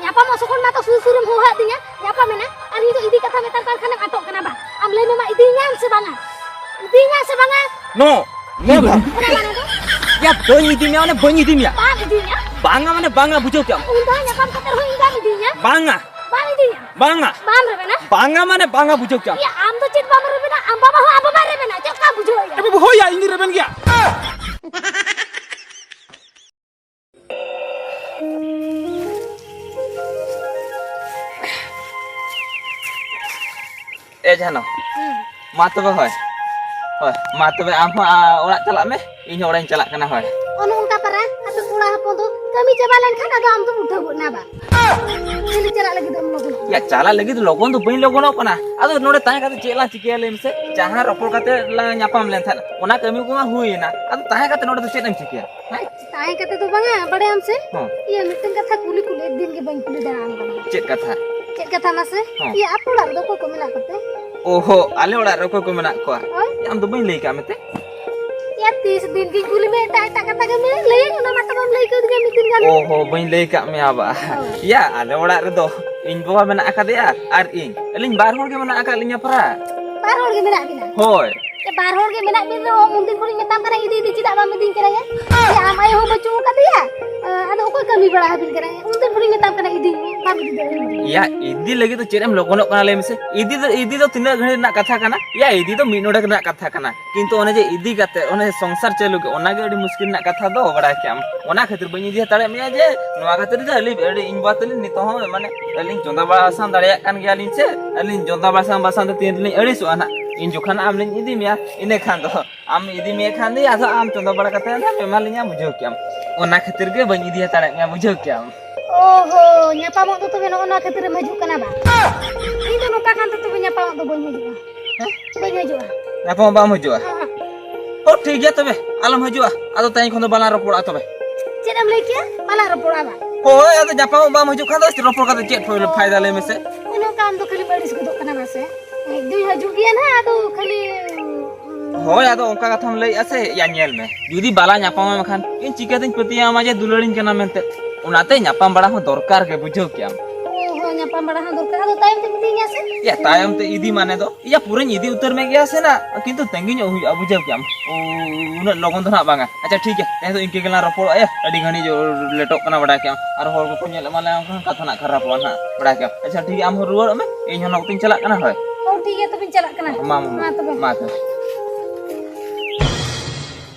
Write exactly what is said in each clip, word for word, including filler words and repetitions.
ᱧᱟᱯᱟᱢᱚᱜ ᱥᱚᱠᱷᱚᱱ ᱢᱟ ᱛᱚ ᱥᱩᱨ ᱥᱩᱨᱮᱢ ᱦᱚᱦᱚᱣᱟᱫ ᱫᱤᱧᱟ, ᱧᱟᱯᱟᱢᱮᱱᱟ, ᱟᱨ ᱱᱤᱛᱚᱜ ᱤᱫᱤ ᱠᱟᱛᱷᱟ ᱢᱮᱛᱟᱢ ᱠᱟᱱ ᱠᱷᱟᱱᱮᱢ ᱟᱴᱚᱜ ᱠᱟᱱᱟ ᱵᱟ᱾ ᱟᱢ ᱞᱟᱹᱭ ᱢᱮ ᱢᱟ, ᱤᱫᱤᱭᱤᱧᱟᱢ ᱥᱮ ᱵᱟᱝᱟ? ᱤᱫᱤᱭᱤᱧᱟᱢ ᱥᱮ ᱵᱟᱝᱟ? No, never. ᱚᱱᱟ ᱢᱟᱱᱮ ᱫᱚ? ᱭᱟ, ᱵᱟᱹᱧ ᱤᱫᱤ ᱢᱮᱭᱟ, ᱢᱟᱱᱮ ᱵᱟᱹᱧ ᱤᱫᱤ ᱢᱮᱭᱟ᱾ ᱵᱟᱢ ᱤᱫᱤᱭᱤᱧᱟ? ᱵᱟᱝᱟ, ᱢᱟᱱᱮ ᱵᱟᱝᱟ, ᱵᱩᱡᱷᱟᱹᱣ ᱠᱮᱫᱟᱢ᱾ ᱩᱱ ᱫᱷᱟᱣ ᱧᱟᱯᱟᱢ ᱠᱟᱛᱮ ᱨᱮᱦᱚᱸ ᱤᱧ ᱵᱟᱢ ᱤᱫᱤᱭᱤᱧᱟ? ᱵᱟᱝᱟ᱾ ᱵᱟᱢ ᱤᱫᱤᱭᱤᱧᱟ? ᱵᱟᱝᱟ᱾ ᱵᱟᱢ ᱨᱮᱵᱮᱱᱟ? ᱵᱟᱝᱟ, ᱢᱟᱱᱮ ᱵᱟᱝᱟ, ᱵᱩᱡᱷᱟᱹᱣ ᱠᱮᱫᱟᱢ᱾ ᱭᱟ, ᱟᱢ ᱫᱚ ᱪᱮᱫ ᱵᱟᱢ ᱨᱮᱵᱮᱱᱟ? ᱟᱢ ᱵᱟᱵᱟ ᱦᱚᱸ ᱟᱢ ᱵᱟᱵᱟᱭ ᱨᱮᱵᱮᱱᱟ᱾ ᱪᱮᱫ ᱞᱮᱠᱟᱢ ᱵᱩᱡᱷᱟᱹᱣᱮᱫᱼᱟ? ᱮ ᱵᱟᱹᱵᱩ, ᱦᱳᱭ ᱭᱟ, ᱤᱧ ᱫᱩᱧ ᱨᱮᱵᱮᱱ ᱜᱮᱭᱟ᱾ ᱮ ᱡᱷᱟᱱᱚ, ᱦᱩᱸ᱾ ᱢᱟ ᱛᱚᱵᱮ, ᱦᱳᱭ᱾ ᱦᱳᱭ, ᱢᱟ ᱛᱚᱵᱮ ᱟᱢ ᱦᱚᱸ, ᱟ, ᱚᱲᱟᱜ ᱪᱟᱞᱟᱜ ᱢᱮ, ᱤᱧ ᱦᱚᱸ ᱚᱲᱟᱜ ᱤᱧ ᱪᱟᱞᱟᱜ ᱠᱟᱱᱟ, ᱦᱳᱭ᱾ ᱚᱱᱮ ᱚᱱᱠᱟ ᱯᱟᱨᱟ, ᱟᱯᱮ ᱠᱚᱲᱟ ᱦᱚᱯᱚᱱ ᱫᱚ ᱠᱟᱹᱢᱤ ᱪᱟᱵᱟ ᱞᱮᱱᱠᱷᱟᱱ ᱟᱫᱚ ᱟᱢ ᱫᱚᱢ ᱩᱴᱷᱟᱹᱣ ᱜᱚᱫ ᱱᱟ ᱵᱟ᱾ ᱠᱷᱟᱹᱞᱤ ᱪᱟᱞᱟᱜ ᱞᱟᱹᱜᱤᱫ ᱫᱚᱢ ᱞᱚᱜᱚᱱᱚᱜ᱾ ᱭᱟ, ᱪᱟᱞᱟᱜ ᱞᱟᱹᱜᱤᱫ ᱫᱚ ᱞᱚᱜᱚᱱ ᱫᱚ ᱵᱟᱹᱧ ᱞᱚᱜᱚᱱᱚᱜ ᱠᱟᱱᱟ, ᱟᱫᱚ ᱱᱚᱰᱮ ᱛᱟᱦᱮᱸ ᱠᱟᱛᱮ ᱪᱮᱫ ᱞᱟᱝ ᱪᱤᱠᱟᱹᱭᱟ ᱞᱟᱹᱭ ᱢᱮᱥᱮ? ᱡᱟᱦᱟᱸ ᱨᱚᱯᱚᱲ ᱠᱟᱛᱮ ᱞᱟᱝ ᱧᱟᱯᱟᱢ ᱞᱮᱱ ᱛᱟᱦᱮᱸᱫ, ᱚᱱᱟ ᱠᱟᱹᱢᱤ ᱠᱚᱢᱟ ᱦᱩᱭᱮᱱᱟ, ᱟᱫᱚ ᱛᱟᱦᱮᱸ ᱠᱟᱛᱮ ᱱᱚᱰᱮ ᱫᱚ ᱪᱮᱫ ᱮᱢ ᱪᱤᱠᱟᱹᱭᱟ? ᱦᱮᱸ? ᱛᱟᱦᱮᱸ ᱠᱟᱛᱮ ᱫᱚ ᱵᱟᱝᱟ, ᱵᱟᱲᱟᱭᱟᱢ ᱥᱮ? ᱦᱚᱸ᱾ ᱤᱭᱟᱹ, ᱢᱤᱫᱴᱮᱱ ᱠᱟᱛᱷᱟ ᱠᱩᱞᱤ ᱠᱩᱞᱤ ᱫᱤᱱ ᱜᱮ ᱵᱟᱹᱧ ᱠᱩᱞᱤ ᱫᱟᱲᱮᱭᱟᱢ ᱠᱟᱱᱟ᱾ ᱪᱮᱫ ᱠᱟᱛᱷᱟ? ᱪᱮᱫ ᱠᱟᱛᱷᱟ ᱢᱟᱥᱮ? ᱦᱚᱸ᱾ ᱤᱭᱟᱹ, ᱟᱯᱮ ᱚᱲᱟᱜ ᱨᱮᱫᱚ ᱚᱠᱚᱭ ᱠᱚ ᱢᱮᱱᱟᱜ ᱠᱚᱛᱮ? ᱚᱦᱚ, ᱟᱞᱮ ᱚᱲᱟᱜ ᱨᱮ ᱚᱠᱚᱭ ᱠᱚ ᱢᱮᱱᱟᱜ ᱠᱚᱣᱟ? ᱦᱳᱭ᱾ ᱟᱢ ᱫᱚ ᱵᱟᱹᱧ ᱞᱟᱹᱭ ᱠᱟᱜ ᱢᱮᱛᱮ? ᱭᱟ, ᱛᱤᱥ ᱫᱤᱱ ᱜᱤᱧ ᱠᱩᱞᱤ ᱢᱮᱭᱟ, ᱮᱴᱟᱜ ᱮᱴᱟᱜ ᱠᱟᱛᱷᱟ ᱜᱮᱢ ᱞᱟᱹᱭᱟ, ᱚᱱᱟ ᱢᱟᱛᱚ ᱵᱟᱢ ᱞᱟᱹᱭ ᱠᱟᱣᱫᱤᱧᱟ ᱢᱤᱫ ᱫᱤᱱ ᱜᱟᱱ᱾ ᱚᱦᱚ, ᱵᱟᱹᱧ ᱞᱟᱹᱭ ᱠᱟᱜ ᱢᱮᱭᱟ ᱵᱟ᱾ ᱦᱳᱭ᱾ ᱭᱟ, ᱟᱞᱮ ᱚᱲᱟᱜ ᱨᱮᱫᱚ ᱤᱧ ᱵᱟᱵᱟ ᱢᱮᱱᱟᱜ ᱟᱠᱟᱫᱮᱭᱟ ᱟᱨ ᱤᱧ, ᱟᱹᱞᱤᱧ ᱵᱟᱨ ᱦᱚᱲ ᱜᱮ ᱢᱮᱱᱟᱜ ᱟᱠᱟᱫ ᱞᱤᱧᱟ ᱯᱟᱨᱟ᱾ ᱵᱟᱨ ᱦᱚᱲ ᱜᱮ ᱢᱮᱱᱟᱜ ᱵᱤᱱᱟ? ᱦᱳᱭ᱾ ᱮ, ᱵᱟᱨ ᱦᱚᱲ ᱜᱮ ᱢᱮᱱᱟᱜ ᱵᱤᱱ ᱨᱮᱦᱚᱸ, ᱩᱱᱫᱤᱱ ᱠᱷᱚᱱᱤᱧ ᱢᱮᱛᱟᱢ ᱠᱟᱱᱟ ᱤᱫᱤ, ᱤᱫᱤ, ᱪᱮᱫᱟᱜ ᱵᱟᱢ ᱤᱫᱤᱧ ᱠᱟᱱᱟ ᱭᱟ? ᱭᱟ, ᱟᱢ ᱟᱭᱳ ᱦᱚᱸ ᱵᱟᱹᱪᱩᱜ ᱟᱠᱟᱫᱮᱭᱟ, ᱮ, ᱟᱫᱚ ᱚᱠᱚᱭ ᱠᱟᱹᱢᱤ ᱵᱟᱲᱟ ᱟᱹᱵᱤᱱ ᱠᱟᱱᱟᱭ? ᱩᱱᱫᱤᱱ ᱠᱷᱚᱱᱤᱧ ᱢᱮᱛᱟᱢ ᱠᱟᱱᱟ ᱤᱫᱤᱧ ᱢᱮ, ᱵᱟᱢ ᱤᱫᱤ ᱫᱟᱲᱮᱭᱟᱹᱧ ᱠᱟᱱᱟ᱾ ᱭᱟ, ᱤᱫᱤ ᱞᱟᱹᱜᱤᱫ ᱫᱚ ᱪᱮᱫ ᱮᱢ ᱞᱚᱜᱚᱱᱚᱜ ᱠᱟᱱᱟ ᱞᱟᱹᱭ ᱢᱮᱥᱮ? ᱤᱫᱤ ᱫᱚ, ᱤᱫᱤ ᱫᱚ ᱛᱤᱱᱟᱹᱜ ᱜᱷᱟᱹᱲᱤᱡ ᱨᱮᱱᱟᱜ ᱠᱟᱛᱷᱟ ᱠᱟᱱᱟ? ᱭᱟ, ᱤᱫᱤ ᱫᱚ ᱢᱤᱫ ᱱᱚᱰᱮᱠ ᱨᱮᱱᱟᱜ ᱠᱟᱛᱷᱟ ᱠᱟᱱᱟ᱾ ᱠᱤᱱᱛᱩ ᱚᱱᱮ ᱡᱮ ᱤᱫᱤ ᱠᱟᱛᱮ ᱚᱱᱮ ᱥᱚᱝᱥᱟᱨ ᱪᱟᱹᱞᱩ ᱜᱮ, ᱚᱱᱟ ᱜᱮ ᱟᱹᱰᱤ ᱢᱩᱥᱠᱤᱞ ᱨᱮᱱᱟᱜ ᱠᱟᱛᱷᱟ ᱫᱚ, ᱵᱟᱲᱟᱭ ᱠᱮᱜᱼᱟᱢ᱾ ᱚᱱᱟ ᱠᱷᱟᱹᱛᱤᱨ ᱵᱟᱹᱧ ᱤᱫᱤ ᱦᱟᱛᱟᱲᱮᱫ ᱢᱮᱭᱟ ᱡᱮ ᱱᱚᱣᱟ ᱠᱷᱟᱹᱛᱤᱨ ᱡᱮ ᱟᱹᱞᱤᱧ, ᱟᱹᱰᱤ ᱤᱧ ᱵᱟᱵᱟ ᱛᱟᱹᱞᱤᱧ ᱱᱤᱛᱚᱜ ᱦᱚᱸ, ᱢᱟᱱᱮ, ᱟᱹᱞᱤᱧ ᱪᱚᱸᱫᱟ ᱵᱟᱥᱟᱝ ᱫᱟᱲᱮᱭᱟᱜ ᱠᱟᱱ ᱜᱮᱭᱟᱞᱤᱧ ᱥᱮ, ᱟᱹᱞᱤᱧ ᱪᱚᱸᱫᱟ ᱵᱟᱥᱟᱝ ᱵᱟᱥᱟᱝ ᱛᱮ ᱛᱤᱱ ᱨᱮᱞᱤᱧ ᱟᱹᱲᱤᱥᱚᱜᱼᱟ ᱱᱟᱜ, ᱤᱧ ᱡᱚᱠᱷᱚᱱ ᱟᱢ ᱞᱤᱧ ᱤᱫᱤ ᱢᱮᱭᱟ, ᱤᱱᱟᱹ ᱠᱷᱟᱱ ᱫᱚ ᱟᱢ ᱤᱫᱤ ᱢᱮᱭᱟ ᱠᱷᱟᱱ ᱫᱚ ᱟᱫᱚ ᱟᱢ ᱪᱚᱸᱫᱟ ᱵᱟᱲᱟ ᱠᱟᱛᱮ ᱟᱫᱚ ᱮᱢᱟ ᱞᱤᱧᱟ, ᱵᱩᱡᱷᱟᱹᱣ ᱠᱮᱜᱼᱟᱢ᱾ ᱚᱱᱟ ᱠᱷᱟᱹᱛᱤᱨ ᱜᱮ ᱵᱟᱹᱧ ᱤᱫᱤ ᱦᱟᱛᱟᱲᱮᱫ ᱢᱮᱭᱟ, ᱵᱩᱡᱷᱟᱹᱣ ᱠᱮᱜᱼᱟᱢ᱾ ᱚ ᱦᱚ, ᱧᱟᱯᱟᱢᱚᱜ ᱫᱚ ᱛᱚᱵᱮ ᱱᱚᱜᱼᱚ ᱱᱚᱣᱟ ᱠᱷᱟᱹᱛᱤᱨ ᱮᱢ ᱦᱤᱡᱩᱜ ᱠᱟᱱᱟ ᱵᱟᱝ? ᱤᱧ ᱫᱚ ᱱᱚᱝᱠᱟ ᱠᱷᱟᱱ ᱫᱚ ᱛᱚᱵᱮ ᱧᱟᱯᱟᱢᱚᱜ ᱫᱚ ᱵᱟᱹᱧ ᱦᱤᱡᱩᱜᱼᱟ᱾ ᱦᱮᱸ? ᱵᱟᱹᱧ ᱦᱤᱡᱩᱜᱼᱟ᱾ ᱧᱟᱯᱟᱢ ᱵᱟᱢ ᱦᱤᱡᱩᱜᱼᱟ? ᱦᱮᱸ, ᱦᱮᱸ᱾ ᱚ, ᱴᱷᱤᱠ ᱜᱮᱭᱟ ᱛᱚᱵᱮ, ᱟᱞᱚᱢ ᱦᱤᱡᱩᱜᱼᱟ᱾ ᱟᱫᱚ ᱛᱮᱦᱮᱧ ᱠᱷᱚᱱ ᱫᱚ ᱵᱟᱞᱟᱝ ᱨᱚᱯᱚᱲᱟ ᱛᱚᱵᱮ᱾ ᱪᱮᱫ ᱮᱢ ᱞᱟᱹᱭ ᱠᱮᱜᱼᱟ? ᱵᱟᱞᱟᱝ ᱨᱚᱯᱚᱲᱟ ᱵᱟᱝ? ᱦᱳᱭ, ᱟᱫᱚ ᱧᱟᱯᱟᱢᱚᱜ ᱵᱟᱢ ᱦᱤᱡᱩᱜ ᱠᱷᱟᱱ ᱫᱚ ᱨᱚᱯᱚᱲ ᱠᱟᱛᱮ ᱪᱮᱫ ᱯᱷᱟᱭᱫᱟ ᱞᱟᱹᱭ ᱢᱮᱥᱮ? ᱚᱱᱮ ᱚᱱᱠᱟ ᱟᱢ ᱫᱚ ᱠᱷᱟᱹᱞᱤᱢ ᱟᱹᱲᱤᱥ ᱜᱚᱫᱚᱜ ᱠᱟᱱᱟ ᱢᱟᱥᱮ᱾ ᱦᱮᱡ ᱫᱚᱧ ᱦᱤᱡᱩᱜ ᱜᱮᱭᱟ ᱱᱟᱦᱟᱜ, ᱟᱫᱚ ᱠᱷᱟᱹᱞᱤ ᱦᱳᱭ, ᱟᱫᱚ ᱚᱱᱠᱟ ᱠᱟᱛᱷᱟᱢ ᱞᱟᱹᱭᱮᱜᱼᱟ ᱥᱮ? ᱭᱟ, ᱧᱮᱞ ᱢᱮ, ᱡᱩᱫᱤ ᱵᱟᱞᱟᱝ ᱧᱟᱯᱟᱢᱟ ᱢᱮᱱᱠᱷᱟᱱ ᱤᱧ ᱪᱤᱠᱟᱹᱛᱤᱧ ᱯᱟᱹᱛᱭᱟᱹᱣᱟᱢᱟ ᱡᱮ ᱫᱩᱞᱟᱹᱲᱤᱧ ᱠᱟᱱᱟ ᱢᱮᱱᱛᱮ? ᱚᱱᱟᱛᱮ ᱧᱟᱯᱟᱢ ᱵᱟᱲᱟ ᱦᱚᱸ ᱫᱚᱨᱠᱟᱨ ᱜᱮ, ᱵᱩᱡᱷᱟᱹᱣ ᱠᱮᱜᱼᱟᱢ᱾ ᱚ, ᱦᱳᱭ, ᱧᱟᱯᱟᱢ ᱵᱟᱲᱟ ᱦᱚᱸ ᱫᱚᱨᱠᱟᱨ᱾ ᱟᱫᱚ ᱛᱟᱭᱚᱢ ᱛᱮᱢ ᱤᱫᱤᱧᱟ ᱥᱮ? ᱭᱟ, ᱛᱟᱭᱚᱢ ᱛᱮ ᱤᱫᱤ ᱢᱟᱱᱮ ᱫᱚ, ᱭᱟ, ᱯᱩᱨᱟᱹᱧ ᱤᱫᱤ ᱩᱛᱟᱹᱨ ᱢᱮ ᱜᱮᱭᱟ ᱥᱮ ᱱᱟ, ᱠᱤᱱᱛᱩ ᱛᱟᱺᱜᱤ ᱧᱚᱜ ᱦᱩᱭᱩᱜᱼᱟ, ᱵᱩᱡᱷᱟᱹᱣ ᱠᱮᱜᱼᱟᱢ᱾ ᱩ-, ᱩᱱᱟᱹᱜ ᱞᱚᱜᱚᱱ ᱫᱚ ᱱᱟᱜ ᱵᱟᱝᱟ᱾ ᱟᱪᱪᱷᱟ, ᱴᱷᱤᱠ ᱜᱮᱭᱟ, ᱛᱮᱦᱮᱧ ᱫᱚ ᱤᱱᱠᱟᱹ ᱜᱮᱞᱟᱝ ᱨᱚᱯᱚᱲᱚᱜᱼᱟ, ᱭᱟ, ᱟᱹᱰᱤ ᱜᱷᱟᱹᱲᱤᱡ ᱞᱮᱴᱚᱜ ᱠᱟᱱᱟ, ᱵᱟᱰᱟᱭ ᱠᱮᱜᱼᱟᱢ᱾ ᱟᱨ ᱦᱚᱲ ᱠᱚᱠᱚ ᱧᱮᱞ ᱮᱢᱟᱱ ᱞᱮᱱᱠᱷᱟᱱ ᱠᱟᱛᱷᱟ ᱱᱟᱜ ᱠᱷᱟᱨᱟᱯᱚᱜᱼᱟ ᱱᱟᱜ, ᱵᱟᱰᱟᱭ ᱠᱮᱜᱼᱟᱢ᱾ ᱟᱪᱪᱷᱟ, ᱴᱷᱤᱠ ᱜᱮᱭᱟ, ᱟᱢ ᱦᱚᱸ ᱨᱩᱣᱟᱹᱲᱚᱜ ᱢᱮ, ᱤᱧ ᱦᱚᱸ ᱱᱚᱜᱼᱚᱭ ᱛᱤᱧ ᱪᱟᱞᱟᱜ ᱠᱟᱱᱟ, ᱦᱳᱭ᱾ ᱦᱳᱭ, ᱴᱷᱤᱠ ᱜᱮᱭᱟ, ᱛᱚᱵᱮᱧ ᱪᱟᱞᱟᱜ ᱠᱟᱱᱟ᱾ ᱢᱟ, ᱢᱟ, ᱢᱟ᱾ ᱢᱟ ᱛᱚᱵᱮ᱾ ᱢᱟ ᱛᱚᱵᱮ᱾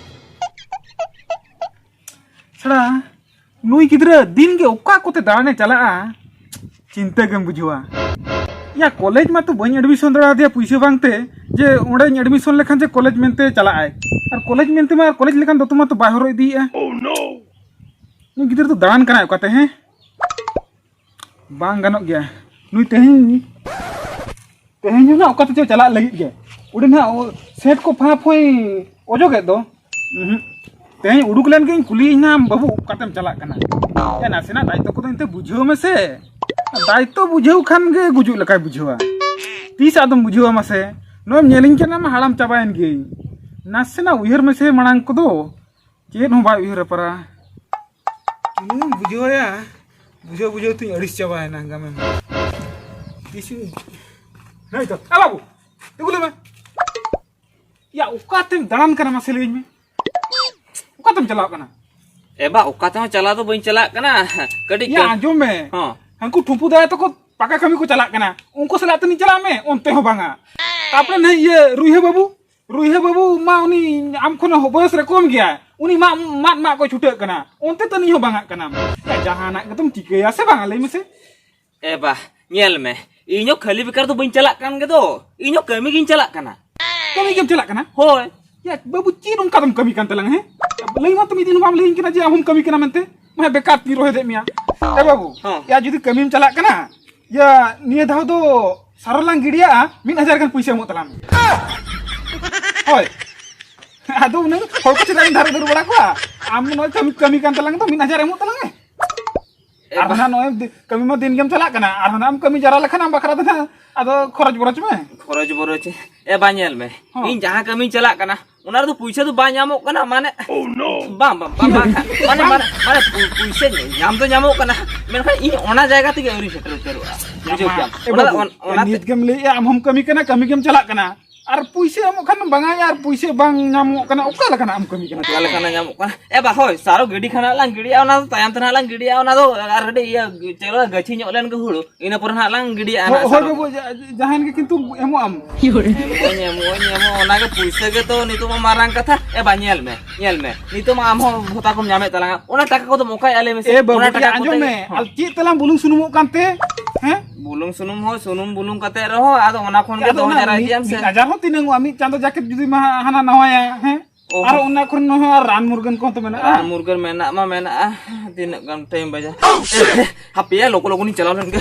ᱥᱮᱬᱟ, ᱱᱩᱭ ᱜᱤᱫᱽᱨᱟᱹ ᱫᱤᱱ ᱜᱮ ᱚᱠᱟ ᱠᱚᱛᱮ ᱫᱟᱬᱟᱱᱮ ᱪᱟᱞᱟᱜᱼᱟ, ᱪᱤᱱᱛᱟᱹ ᱜᱮᱢ ᱵᱩᱡᱷᱟᱹᱣᱟ᱾ ᱭᱟ, ᱠᱚᱞᱮᱡᱽ ᱢᱟᱛᱚ ᱵᱟᱹᱧ admission ᱫᱟᱲᱮᱭᱟᱫᱮᱭᱟ ᱯᱩᱭᱥᱟᱹ ᱵᱟᱝᱛᱮ, ᱡᱮ ᱚᱸᱰᱮᱧ admission ᱞᱮᱠᱷᱟᱱ ᱡᱮ ᱠᱚᱞᱮᱡᱽ ᱢᱮᱱᱛᱮ ᱪᱟᱞᱟᱜᱼᱟᱭ᱾ ᱟᱨ ᱠᱚᱞᱮᱡᱽ ᱢᱮᱱᱛᱮ ᱢᱟ, ᱟᱨ ᱠᱚᱞᱮᱡᱽ ᱞᱮᱠᱟᱱ ᱫᱚᱛᱚ ᱢᱟᱛᱚ ᱵᱟᱭ ᱦᱚᱨᱚᱜ ᱤᱫᱤᱭᱮᱫᱼᱟ᱾ ᱱᱩᱭ ᱜᱤᱫᱽᱨᱟᱹ ᱫᱚ ᱫᱟᱬᱟᱱ ᱠᱟᱱᱟᱭ ᱚᱠᱟᱛᱮ, ᱦᱮᱸ? ᱵᱟᱝ ᱜᱟᱱᱚᱜ ᱜᱮᱭᱟ᱾ ᱱᱩᱭ ᱛᱮᱦᱮᱧ, ᱛᱮᱦᱮᱧ ᱦᱚᱸ ᱱᱟᱜ ᱚᱠᱟ ᱛᱮᱪᱚ ᱪᱟᱞᱟᱜ ᱞᱟᱹᱜᱤᱫ ᱜᱮ᱾ ᱩᱱᱤ ᱱᱟᱜ ᱥᱮᱱᱴ ᱠᱚ ᱯᱷᱟᱸ ᱯᱷᱚᱸᱭ ᱚᱡᱚᱜᱮᱫ ᱫᱚ᱾ ᱩᱦᱩᱸ᱾ ᱛᱮᱦᱮᱧ ᱩᱰᱩᱠ ᱞᱮᱱ ᱜᱤᱧ ᱠᱩᱞᱤᱭᱮᱧ ᱱᱟᱢ, "ᱵᱟᱹᱵᱩ, ᱚᱠᱟᱛᱮᱢ ᱪᱟᱞᱟᱜ ᱠᱟᱱᱟ?" ᱭᱟ, ᱱᱟᱥᱮᱱᱟᱜ ᱫᱟᱭᱤᱛᱛᱚ ᱠᱚᱫᱚ ᱮᱱᱛᱮ ᱵᱩᱡᱷᱟᱹᱣ ᱢᱮᱥᱮ᱾ ᱫᱟᱭᱤᱛᱛᱚ ᱵᱩᱡᱷᱟᱹᱣ ᱠᱷᱟᱱ ᱜᱮ ᱜᱩᱡᱩᱜ ᱞᱮᱠᱟᱭ ᱵᱩᱡᱷᱟᱹᱣᱟ᱾ ᱛᱤᱥ ᱟᱫᱚᱢ ᱵᱩᱡᱷᱟᱹᱣᱟ ᱢᱟᱥᱮ? ᱱᱚᱜᱼᱚᱭ ᱧᱮᱞᱤᱧ ᱠᱟᱱᱟ, ᱢᱟ ᱦᱟᱲᱟᱢ ᱪᱟᱵᱟᱭᱮᱱ ᱜᱤᱭᱟᱹᱧ᱾ ᱱᱟᱥᱮᱱᱟᱜ ᱩᱭᱦᱟᱹᱨ ᱢᱮᱥᱮ ᱢᱟᱲᱟᱝ ᱠᱚᱫᱚ᱾ ᱪᱮᱫ ᱦᱚᱸ ᱵᱟᱭ ᱩᱭᱦᱟᱹᱨᱟ ᱯᱟᱨᱟ᱾ ᱛᱤᱱᱟᱹᱜ ᱮᱢ ᱵᱩᱡᱷᱟᱹᱣᱟᱭᱟ? ᱵᱩᱡᱷᱟᱹᱣ ᱵᱩᱡᱷᱟᱹᱣ ᱛᱤᱧ ᱟᱹᱲᱤᱥ ᱪᱟᱵᱟᱭᱮᱱᱟ ᱜᱟᱢᱮᱢ᱾ ᱛᱤᱥᱤᱧ, ᱦᱮᱸ ᱛᱚ, ᱮ ᱵᱟᱹᱵᱩ, ᱛᱤᱸᱜᱩ ᱞᱮ ᱢᱮ᱾ ᱭᱟ, ᱚᱠᱟᱛᱮᱢ ᱫᱟᱬᱟᱱ ᱠᱟᱱᱟ ᱢᱟᱥᱮ ᱞᱟᱹᱭᱟᱹᱧ ᱢᱮ? ᱚᱠᱟᱛᱮᱢ ᱪᱟᱞᱟᱣ ᱠᱟᱱᱟ? ᱮ ᱵᱟ, ᱚᱠᱟ ᱛᱮᱦᱚᱸ ᱪᱟᱞᱟᱣ ᱫᱚ ᱵᱟᱹᱧ ᱪᱟᱞᱟᱜ ᱠᱟᱱᱟ᱾ ᱠᱟᱹᱴᱤᱡ ᱭᱟ, ᱠᱟ-, ᱟᱸᱡᱚᱢ ᱢᱮ᱾ ᱦᱚᱸ᱾ ᱦᱟᱹᱱᱠᱩ ᱴᱷᱩᱢᱯᱩ ᱫᱟᱭᱟ ᱛᱟᱠᱚ ᱯᱟᱠᱟ ᱠᱟᱹᱢᱤ ᱠᱚ ᱪᱟᱞᱟᱜ ᱠᱟᱱᱟ, ᱩᱱᱠᱩ ᱥᱟᱞᱟᱜ ᱛᱮᱞᱤᱧ ᱪᱟᱞᱟᱜ ᱢᱮ, ᱚᱱᱛᱮ ᱦᱚᱸ ᱵᱟᱝᱟ᱾ ᱛᱟᱯᱚᱨᱮ ᱱᱟᱦᱟᱜ ᱤᱭᱟᱹ ᱨᱩᱭᱦᱟᱹ ᱵᱟᱹᱵᱩ, ᱨᱩᱭᱦᱟᱹ ᱵᱟᱹᱵᱩ ᱢᱟ ᱩᱱᱤ ᱟᱢ ᱠᱷᱚᱱ ᱦᱚᱸ ᱵᱚᱭᱚᱥ ᱨᱮ ᱠᱚᱢ ᱜᱮᱭᱟᱭ, ᱩᱱᱤ ᱢᱟᱜ, ᱢᱟᱫ ᱢᱟᱜ ᱠᱚᱭ ᱪᱷᱩᱴᱟᱹᱜ ᱠᱟᱱᱟ, ᱚᱱᱛᱮ ᱛᱟᱹᱱᱤᱡ ᱦᱚᱸ ᱵᱟᱝᱟᱜ ᱠᱟᱱᱟᱢ᱾ ᱭᱟ, ᱡᱟᱦᱟᱱᱟᱜ ᱜᱮᱛᱚᱢ ᱪᱤᱠᱟᱹᱭᱟ ᱥᱮ ᱵᱟᱝᱟ, ᱞᱟᱹᱭ ᱢᱮᱥᱮ? ᱮ ᱵᱟ, ᱧᱮᱞ ᱢᱮ, ᱤᱧ ᱦᱚᱸ ᱠᱷᱟᱹᱞᱤ ᱵᱮᱠᱟᱨ ᱫᱚ ᱵᱟᱹᱧ ᱪᱟᱞᱟᱜ ᱠᱟᱱ ᱜᱮᱫᱚ, ᱤᱧ ᱦᱚᱸ ᱠᱟᱹᱢᱤ ᱜᱤᱧ ᱪᱟᱞᱟᱜ ᱠᱟᱱᱟ᱾ ᱠᱟᱹᱢᱤ ᱜᱮᱢ ᱪᱟᱞᱟᱜ ᱠᱟᱱᱟ? ᱦᱳᱭ᱾ ᱭᱟ, ᱵᱟᱹᱵᱩ, ᱪᱮᱫ ᱚᱱᱠᱟ ᱫᱚᱢ ᱠᱟᱹᱢᱤ ᱠᱟᱱ ᱛᱟᱞᱟᱝᱟ, ᱦᱮᱸ? ᱞᱟᱹᱭ ᱢᱟᱛᱚ ᱢᱤᱫ ᱫᱤᱱ ᱦᱚᱸ ᱵᱟᱢ ᱞᱟᱹᱭᱟᱹᱧ ᱠᱟᱱᱟ ᱡᱮ ᱟᱢ ᱦᱚᱸᱢ ᱠᱟᱹᱢᱤ ᱠᱟᱱᱟ ᱢᱮᱱᱛᱮ᱾ ᱢᱟ ᱵᱮᱠᱟᱨ ᱛᱤᱧ ᱨᱚᱦᱮᱫᱮᱫ ᱢᱮᱭᱟ᱾ ᱮ ᱵᱟᱹᱵᱩ, ᱦᱚᱸ᱾ ᱭᱟ, ᱡᱩᱫᱤ ᱠᱟᱹᱢᱤᱢ ᱪᱟᱞᱟᱜ ᱠᱟᱱᱟ, ᱭᱟ, ᱱᱤᱭᱟᱹ ᱫᱷᱟᱣ ᱫᱚ ᱥᱟᱨᱚ ᱞᱟᱝ ᱜᱤᱰᱤᱭᱟᱜᱼᱟ, ᱢᱤᱫ ᱦᱟᱡᱟᱨ ᱜᱟᱱ ᱯᱩᱭᱥᱟᱹ ᱮᱢᱚᱜ ᱛᱟᱞᱟᱝ ᱢᱮ᱾ ᱦᱳᱭ᱾ ᱟᱫᱚ ᱩᱱᱟᱹᱜ ᱦᱚᱲ ᱠᱚ ᱪᱮᱫᱟᱜ ᱤᱧ ᱫᱷᱟᱨᱮ ᱫᱟᱹᱨ ᱵᱟᱲᱟ ᱠᱚᱣᱟ? ᱟᱢ ᱱᱚᱜᱼᱚᱭ ᱠᱟᱹᱢᱤ, ᱠᱟᱹᱢᱤ ᱠᱟᱱ ᱛᱟᱞᱟᱝ ᱫᱚ, ᱢᱤᱫ ᱦᱟᱡᱟᱨ ᱮᱢᱚᱜ ᱛᱟᱞᱟᱝ ᱢᱮ᱾ ᱮ ᱟᱨ ᱵᱟ- ᱦᱟᱱᱟ ᱱᱚᱜᱼᱚᱭ ᱫᱤ-, ᱠᱟᱹᱢᱤ ᱢᱟ ᱫᱤᱱ ᱜᱮᱢ ᱪᱟᱞᱟᱜ ᱠᱟᱱᱟ, ᱟᱨ ᱦᱟᱱᱟ ᱟᱢ ᱠᱟᱹᱢᱤ ᱡᱟᱣᱨᱟ ᱞᱮᱠᱷᱟᱱ ᱟᱢ ᱵᱟᱠᱷᱨᱟ ᱫᱚ ᱱᱟᱦᱟᱜ ᱟᱫᱚ ᱠᱷᱚᱨᱚᱪ ᱵᱚᱨᱚᱪ ᱢᱮ᱾ ᱠᱷᱚᱨᱚᱪ ᱵᱚᱨᱚᱪ᱾ ᱮ ᱵᱟ, ᱧᱮᱞ ᱢᱮ, ᱦᱚᱸ᱾ ᱤᱧ ᱡᱟᱦᱟᱸ ᱠᱟᱹᱢᱤᱧ ᱪᱟᱞᱟᱜ ᱠᱟᱱᱟ, ᱚᱱᱟ ᱨᱮᱫᱚ ᱯᱩᱭᱥᱟᱹ ᱫᱚ ᱵᱟᱭ ᱧᱟᱢᱚᱜ ᱠᱟᱱᱟ, ᱢᱟᱱᱮ᱾ ᱵᱟᱝ, ᱵᱟᱝ, ᱵᱟᱝ, ᱵᱟᱝ, ᱢᱟᱱᱮ, ᱢᱟᱱᱮ, ᱢᱟᱱᱮ, ᱯᱩᱭᱥᱟᱹ ᱧᱟᱢ ᱫᱚ ᱧᱟᱢᱚᱜ ᱠᱟᱱᱟ, ᱢᱮᱱᱠᱷᱟᱱ ᱤᱧ ᱚᱱᱟ ᱡᱟᱭᱜᱟ ᱛᱮᱜᱮ ᱟᱹᱣᱨᱤᱧ ᱥᱮᱴᱮᱨ ᱩᱛᱟᱹᱨᱚᱜᱼᱟ᱾ ᱵᱩᱡᱷᱟᱹᱣ ᱠᱮᱫᱟᱢ? ᱮ ᱚᱱᱟ ᱫᱚ ᱵᱟᱹᱵᱩ, ᱚᱱ-, ᱚᱱᱟ ᱛᱮ ᱱᱤᱛ ᱜᱮᱢ ᱞᱟᱹᱭᱮᱜᱼᱟ, ᱟᱢ ᱦᱚᱸᱢ ᱠᱟᱹᱢᱤ ᱠᱟᱱᱟ, ᱠᱟᱹᱢᱤ ᱜᱮᱢ ᱪᱟᱞᱟᱜ ᱠᱟᱱᱟ, ᱟᱨ ᱯᱩᱭᱥᱟᱹ ᱮᱢᱚᱜ ᱠᱷᱟᱱ ᱵᱟᱝᱟ, ᱟᱨ ᱯᱩᱭᱥᱟᱹ ᱵᱟᱝ ᱧᱟᱢᱚᱜ ᱠᱟᱱᱟ, ᱚᱠᱟ ᱞᱮᱠᱟᱱᱟᱜ ᱮᱢ ᱠᱟᱹᱢᱤ ᱠᱟᱱᱟ? ᱚᱠᱟ ᱞᱮᱠᱟᱱᱟᱜ ᱧᱟᱢᱚᱜ ᱠᱟᱱᱟ? ᱮ ᱵᱟ, ᱦᱳᱭ, ᱥᱟᱨᱚ ᱜᱟᱹᱰᱤ ᱠᱷᱟᱱ ᱦᱟᱸᱜ ᱞᱟᱝ ᱜᱤᱰᱤᱭᱟ, ᱚᱱᱟ ᱫᱚ ᱛᱟᱭᱚᱢ ᱛᱮ ᱦᱟᱸᱜ ᱞᱟᱝ ᱜᱤᱰᱤᱭᱟ, ᱚᱱᱟ ᱫᱚ ᱟᱨ ᱠᱟᱹᱴᱤᱡ ᱤᱭᱟᱹ, ᱪᱮᱫ ᱞᱮᱠᱟ ᱜᱟᱹᱪᱷᱤ ᱧᱚᱜ ᱞᱮᱱ ᱜᱮ ᱦᱩᱲᱩ, ᱤᱱᱟᱹ ᱯᱚᱨᱮ ᱦᱟᱸᱜ ᱞᱟᱝ ᱜᱤᱰᱤᱭᱟ ᱦᱳ-, ᱦᱟᱸᱜ ᱦᱳᱭ ᱥᱟᱨᱚ᱾ ᱵᱟᱹᱵᱩ, ᱡᱟ-, ᱡᱟᱦᱟᱸᱭᱮᱱ ᱜᱮ ᱠᱤᱱᱛᱩ ᱮᱢᱚᱜ ᱟᱢ᱾ ᱮᱢᱚᱜ ᱟᱹᱧ, ᱮᱢᱚᱜ ᱟᱹᱧ, ᱮᱢᱚᱜ ᱟᱹᱧ, ᱚᱱᱟ ᱜᱮ ᱯᱩᱭᱥᱟᱹ ᱜᱮ ᱛᱚ ᱱᱤᱛᱚᱜ ᱢᱟ ᱢᱟᱨᱟᱝ ᱠᱟᱛᱷᱟ᱾ ᱮ ᱵᱟ, ᱧᱮᱞ ᱢᱮ, ᱧᱮᱞ ᱢᱮ, ᱱᱤᱛᱚᱜ ᱢᱟ ᱟᱢ ᱦᱚᱸ ᱵᱷᱚᱛᱟ ᱠᱚᱢ ᱧᱟᱢᱮᱫ ᱛᱟᱞᱟᱝᱟ, ᱚᱱᱟ ᱴᱟᱠᱟ ᱠᱚᱫᱚᱢ ᱚᱠᱟᱭᱮᱫᱼᱟ ᱞᱟᱹᱭ ᱢᱮᱥᱮ? ᱮ ᱵᱟᱹᱵᱩ, ᱚᱱᱟ ᱴᱟᱠᱟ ᱟᱸᱡᱚᱢ ᱠᱚᱛᱮ ᱢᱮ, ᱦᱚᱸ᱾ ᱟᱨ ᱪᱮᱫ ᱛᱮᱞᱟᱝ ᱵᱩᱞᱩᱝ ᱥᱩᱱᱩᱢᱚᱜ ᱠᱟᱱᱛᱮ? ᱦᱮᱸ? ᱵᱩᱞᱩᱝ ᱥᱩᱱᱩᱢ ᱦᱚᱸ ᱥᱩᱱᱩᱢ ᱵᱩᱞᱩᱝ ᱠᱟᱛᱮ ᱨᱮᱦᱚᱸ, ᱟᱫᱚ ᱚᱱᱟ ᱠᱷᱚᱱ ᱜᱮ ᱟᱫᱚ ᱫᱚᱦᱚ ᱚᱱᱟ ᱡᱟᱣᱨᱟᱭ ᱢᱤᱫ, ᱜᱮᱭᱟᱢ ᱥᱮ? ᱢᱤᱫ ᱦᱟᱡᱟᱨ ᱦᱚᱸ ᱛᱤᱱᱟᱹᱝ ᱚᱜᱼᱟ? ᱢᱤᱫ ᱪᱟᱸᱫᱚ ᱡᱟᱠᱮᱛ ᱡᱩᱫᱤ ᱢᱟ ᱦᱟᱱᱟ ᱱᱟᱣᱟᱭᱟ, ᱦᱮᱸ? ᱚ᱾ ᱟᱨ ᱚᱱᱟ ᱠᱷᱚᱱ ᱦᱚᱸ ᱨᱟᱱ ᱢᱩᱨᱜᱟᱹᱱ ᱠᱚᱦᱚᱸ ᱛᱚ ᱢᱮᱱᱟᱜᱼᱟ᱾ ᱨᱟᱱ ᱢᱩᱨᱜᱟᱹᱱ ᱢᱮᱱᱟᱜ ᱢᱟ ᱢᱮᱱᱟᱜᱼᱟ, ᱛᱤᱱᱟᱹᱜ ᱜᱟᱱ ᱴᱟᱭᱤᱢ ᱵᱟᱡᱟ? ᱦᱟᱯᱮᱭᱟ, ᱞᱚᱜᱚ ᱞᱚᱜᱚᱱᱤᱧ ᱪᱟᱞᱟᱣ ᱞᱮᱱ ᱜᱮ᱾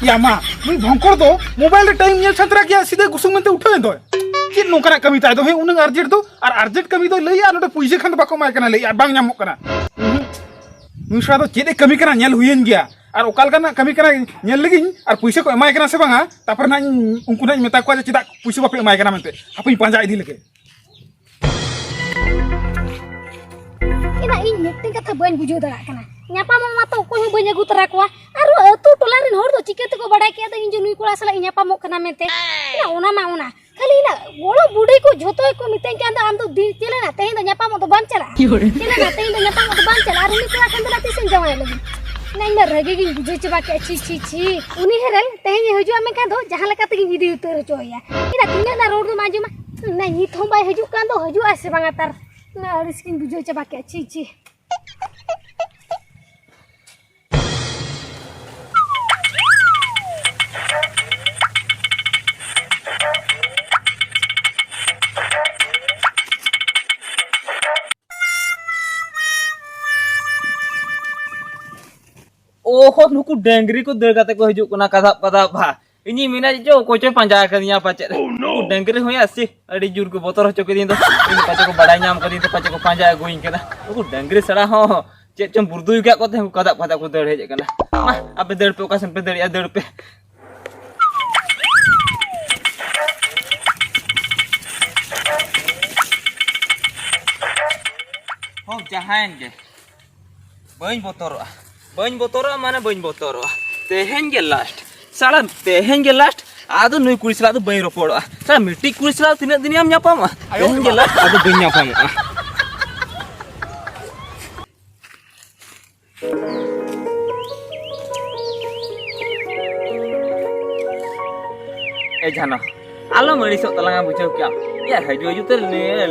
ᱭᱟ ᱢᱟ, ᱱᱩᱭ ᱵᱷᱚᱝᱠᱚᱨ ᱫᱚ ᱢᱳᱵᱟᱭᱤᱞ ᱨᱮ ᱴᱟᱭᱤᱢ ᱧᱮᱞ ᱥᱟᱱᱛᱨᱟ ᱜᱮᱭᱟ, ᱥᱤᱫᱷᱟᱹ ᱜᱩᱥᱩᱢ ᱢᱮᱱᱛᱮ ᱩᱴᱷᱟᱹᱣ ᱮᱱ ᱫᱚᱭ᱾ ᱪᱮᱫ ᱱᱚᱝᱠᱟᱱᱟᱜ ᱠᱟᱹᱢᱤ ᱛᱟᱭ ᱫᱚ? ᱦᱮᱸ, ᱩᱱᱟᱹᱝ ᱟᱨᱡᱮᱱᱴ ᱫᱚ, ᱟᱨ ᱟᱨᱡᱮᱱᱴ ᱠᱟᱹᱢᱤ ᱫᱚᱭ ᱞᱟᱹᱭᱟ, ᱟᱨ ᱱᱚᱰᱮ ᱯᱩᱭᱥᱟᱹ ᱠᱷᱟᱱ ᱫᱚ ᱵᱟᱠᱚ ᱮᱢᱟᱭ ᱠᱟᱱᱟ, ᱞᱟᱹᱭᱟ ᱟᱨ ᱵᱟᱝ ᱧᱟᱢᱚᱜ ᱠᱟᱱᱟ᱾ ᱩᱸᱦᱩᱸ᱾ ᱱᱩᱭ ᱥᱟᱞᱟ ᱫᱚ ᱪᱮᱫ ᱮ ᱠᱟᱹᱢᱤ ᱠᱟᱱᱟ ᱧᱮᱞ ᱦᱩᱭᱮᱱ ᱜᱮᱭᱟ, ᱟᱨ ᱚᱠᱟ ᱞᱮᱠᱟᱱᱟᱜ ᱠᱟᱹᱢᱤ ᱠᱟᱱᱟ ᱧᱮᱞ ᱞᱮᱜᱤᱧ, ᱟᱨ ᱯᱩᱭᱥᱟᱹ ᱠᱚ ᱮᱢᱟᱭ ᱠᱟᱱᱟ ᱥᱮ ᱵᱟᱝᱟ, ᱛᱟᱨᱯᱚᱨᱮ ᱱᱟᱜ ᱤᱧ ᱩᱱᱠᱩ ᱱᱟᱜ ᱤᱧ ᱢᱮᱛᱟ ᱠᱚᱣᱟ ᱡᱮ ᱪᱮᱫᱟᱜ ᱯᱩᱭᱥᱟᱹ ᱵᱟᱯᱮ ᱮᱢᱟᱭ ᱠᱟᱱᱟ ᱢᱮᱱᱛᱮ᱾ ᱦᱟᱯᱮᱧ ᱯᱟᱸᱡᱟ ᱤᱫᱤ ᱞᱮᱜᱮ᱾ ᱮᱱᱟ ᱤᱧ ᱢᱤᱫᱴᱮᱱ ᱠᱟᱛᱷᱟ ᱵᱟᱹᱧ ᱵᱩᱡᱷᱟᱹᱣ ᱫᱟᱲᱮᱭᱟᱜ ᱠᱟᱱᱟ, ᱧᱟᱯᱟᱢᱚᱜ ᱢᱟᱛᱚ ᱚᱠᱚᱭ ᱦᱚᱸ ᱵᱟᱹᱧ ᱟᱹᱜᱩ ᱛᱚᱨᱟ ᱠᱚᱣᱟ, ᱟᱨ ᱟᱹᱛᱩ ᱴᱚᱞᱟ ᱨᱮᱱ ᱦᱚᱲ ᱫᱚ ᱪᱤᱠᱟᱹ ᱛᱮᱠᱚ ᱵᱟᱲᱟᱭ ᱠᱮᱫᱟ ᱤᱧ ᱡᱮ ᱱᱩᱭ ᱠᱚᱲᱟ ᱥᱟᱞᱟᱜ ᱤᱧ ᱧᱟᱯᱟᱢᱚᱜ ᱠᱟᱱᱟ ᱢᱮᱱᱛᱮ? ᱮᱱᱟ ᱚᱱᱟ ᱢᱟ ᱚᱱᱟ, ᱠᱷᱟᱹᱞᱤ ᱮᱱᱟ ᱜᱚᱲᱚ ᱵᱩᱰᱷᱤ ᱠᱚ ᱡᱷᱚᱛᱚ ᱜᱮᱠᱚ ᱢᱤᱛᱟᱹᱧ ᱠᱟᱱ ᱫᱚ, "ᱟᱢ ᱫᱚ ᱫᱤ-, ᱪᱮᱫ ᱞᱮᱱᱟ ᱛᱮᱦᱮᱧ ᱫᱚ ᱧᱟᱯᱟᱢᱚᱜ ᱫᱚ ᱵᱟᱢ ᱪᱟᱞᱟᱜᱼᱟ? ᱪᱮᱫ ᱞᱮᱱᱟ ᱛᱮᱦᱮᱧ ᱫᱚ ᱧᱟᱯᱟᱢᱚᱜ ᱫᱚ ᱵᱟᱢ ᱪᱟᱞᱟᱜᱼᱟ? ᱟᱨ ᱩᱱᱤ ᱠᱚᱲᱟ ᱴᱷᱮᱱ ᱫᱚ ᱱᱟ ᱛᱤᱥᱮᱢ ᱡᱟᱶᱟᱭ ᱞᱟᱹᱜᱤᱫ?" ᱮᱱᱟ ᱤᱧ ᱢᱟ ᱨᱟᱹᱜᱤ ᱜᱤᱧ ᱵᱩᱡᱷᱟᱹᱣ ᱪᱟᱵᱟ ᱠᱮᱫᱼᱟ, ᱪᱷᱤ, ᱪᱷᱤ, ᱪᱷᱤ᱾ ᱩᱱᱤ ᱦᱮᱨᱮᱞ ᱛᱮᱦᱮᱧ ᱮ ᱦᱤᱡᱩᱜᱼᱟ ᱢᱮᱱᱠᱷᱟᱱ ᱫᱚ ᱡᱟᱦᱟᱸ ᱞᱮᱠᱟ ᱛᱮᱜᱤᱧ ᱤᱫᱤ ᱩᱛᱟᱹᱨ ᱦᱚᱪᱚᱭᱮᱭᱟ᱾ ᱮᱱᱟ ᱛᱤᱱᱟᱹᱜ ᱱᱟ ᱨᱳᱰ ᱫᱚᱢ ᱟᱸᱡᱚᱢᱟ? ᱮᱱᱟ ᱱᱤᱛ ᱦᱚᱸ ᱵᱟᱭ ᱦᱤᱡᱩᱜ ᱠᱟᱱ ᱫᱚ, ᱦᱤᱡᱩᱜᱼᱟ ᱥᱮ ᱵᱟᱝᱟ ᱛᱟᱨ? ᱮᱱᱟ ᱟᱹᱲᱤᱥ ᱜᱤᱧ ᱵᱩᱡᱷᱟᱹᱣ ᱪᱟᱵᱟ ᱠᱮᱫᱼᱟ, ᱪᱷᱤ, ᱪᱷᱤ᱾ ᱳᱦᱳ, ᱱᱩᱠᱩ ᱰᱟᱹᱝᱨᱤ ᱠᱚ ᱫᱟᱹᱲ ᱠᱟᱛᱮ ᱠᱚ ᱦᱤᱡᱩᱜ ᱠᱟᱱᱟ, ᱠᱟᱫᱟᱵ ᱠᱟᱫᱟᱵ ᱵᱷᱟ᱾ ᱤᱧᱤᱧ ᱢᱮᱱᱟ ᱡᱮ ᱚᱠᱚᱭ ᱪᱚᱭ ᱯᱟᱸᱡᱟ ᱟᱠᱟᱫᱤᱧᱟ ᱯᱟᱪᱮᱫ᱾ ᱩᱱᱠᱩ ᱰᱟᱹᱝᱨᱤ ᱦᱚᱸᱭᱟ ᱥᱮ ᱟᱹᱰᱤ ᱡᱳᱨ ᱠᱚ ᱵᱚᱛᱚᱨ ᱦᱚᱪᱚ ᱠᱤᱫᱤᱧ ᱫᱚ᱾ ᱤᱧ ᱯᱟᱪᱮ ᱠᱚ ᱵᱟᱲᱟᱭ ᱧᱟᱢ ᱠᱟᱫᱤᱧ ᱛᱮ ᱯᱟᱪᱮ ᱠᱚ ᱯᱟᱸᱡᱟ ᱟᱹᱜᱩᱭᱤᱧ ᱠᱟᱱᱟ᱾ ᱩᱱᱠᱩ ᱰᱟᱹᱝᱨᱤ ᱥᱟᱲᱟ ᱦᱚᱸ ᱪᱮᱫ ᱪᱚᱝ ᱵᱩᱨᱫᱩᱭ ᱠᱟᱜ ᱠᱚᱛᱮ ᱩᱱᱠᱩ ᱠᱟᱫᱟᱵ ᱠᱟᱫᱟᱵ ᱠᱚ ᱫᱟᱹᱲ ᱦᱮᱡ ᱟᱠᱟᱱᱟ᱾ ᱢᱟ, ᱟᱯᱮ ᱫᱟᱹᱲ ᱯᱮ, ᱚᱠᱟ ᱥᱮᱱ ᱯᱮ ᱫᱟᱹᱲᱮᱜᱼᱟ, ᱫᱟᱹᱲ ᱯᱮ᱾ ᱡᱟᱦᱟᱸᱭᱮᱱ ᱜᱮ, ᱵᱟᱹᱧ ᱵᱚᱛᱚᱨᱚᱜᱼᱟ᱾ ᱵᱟᱹᱧ ᱵᱚᱛᱚᱨᱚᱜᱼᱟ ᱢᱟᱱᱮ ᱵᱟᱹᱧ ᱵᱚᱛᱚᱨᱚᱜᱼᱟ᱾ ᱛᱮᱦᱮᱧ ᱜᱮ ᱞᱟᱥᱴ᱾ ᱥᱟᱞᱟ, ᱛᱮᱦᱮᱧ ᱜᱮ ᱞᱟᱥᱴ᱾ ᱟᱫᱚ ᱱᱩᱭ ᱠᱩᱲᱤ ᱥᱟᱞᱟᱜ ᱫᱚ ᱵᱟᱹᱧ ᱨᱚᱯᱚᱲᱚᱜᱼᱟ᱾ ᱥᱟᱞᱟ, ᱢᱤᱫᱴᱤᱡ ᱠᱩᱲᱤ ᱥᱟᱞᱟᱜ ᱛᱤᱱᱟᱹᱜ ᱫᱤᱱᱮᱢ ᱧᱟᱯᱟᱢᱟ? ᱛᱮᱦᱮᱧ ᱜᱮ ᱞᱟᱥᱴ, ᱟᱫᱚ ᱵᱟᱹᱧ ᱧᱟᱯᱟᱢᱚᱜᱼᱟ᱾ ᱮ ᱡᱷᱟᱱᱚ, ᱟᱞᱚᱢ ᱟᱹᱲᱤᱥᱚᱜ ᱛᱟᱞᱟᱝᱟ, ᱵᱩᱡᱷᱟᱹᱣ ᱠᱮᱜᱼᱟᱢ? ᱮᱭᱟ, ᱦᱤᱡᱩᱜ ᱦᱤᱡᱩᱜ ᱛᱮ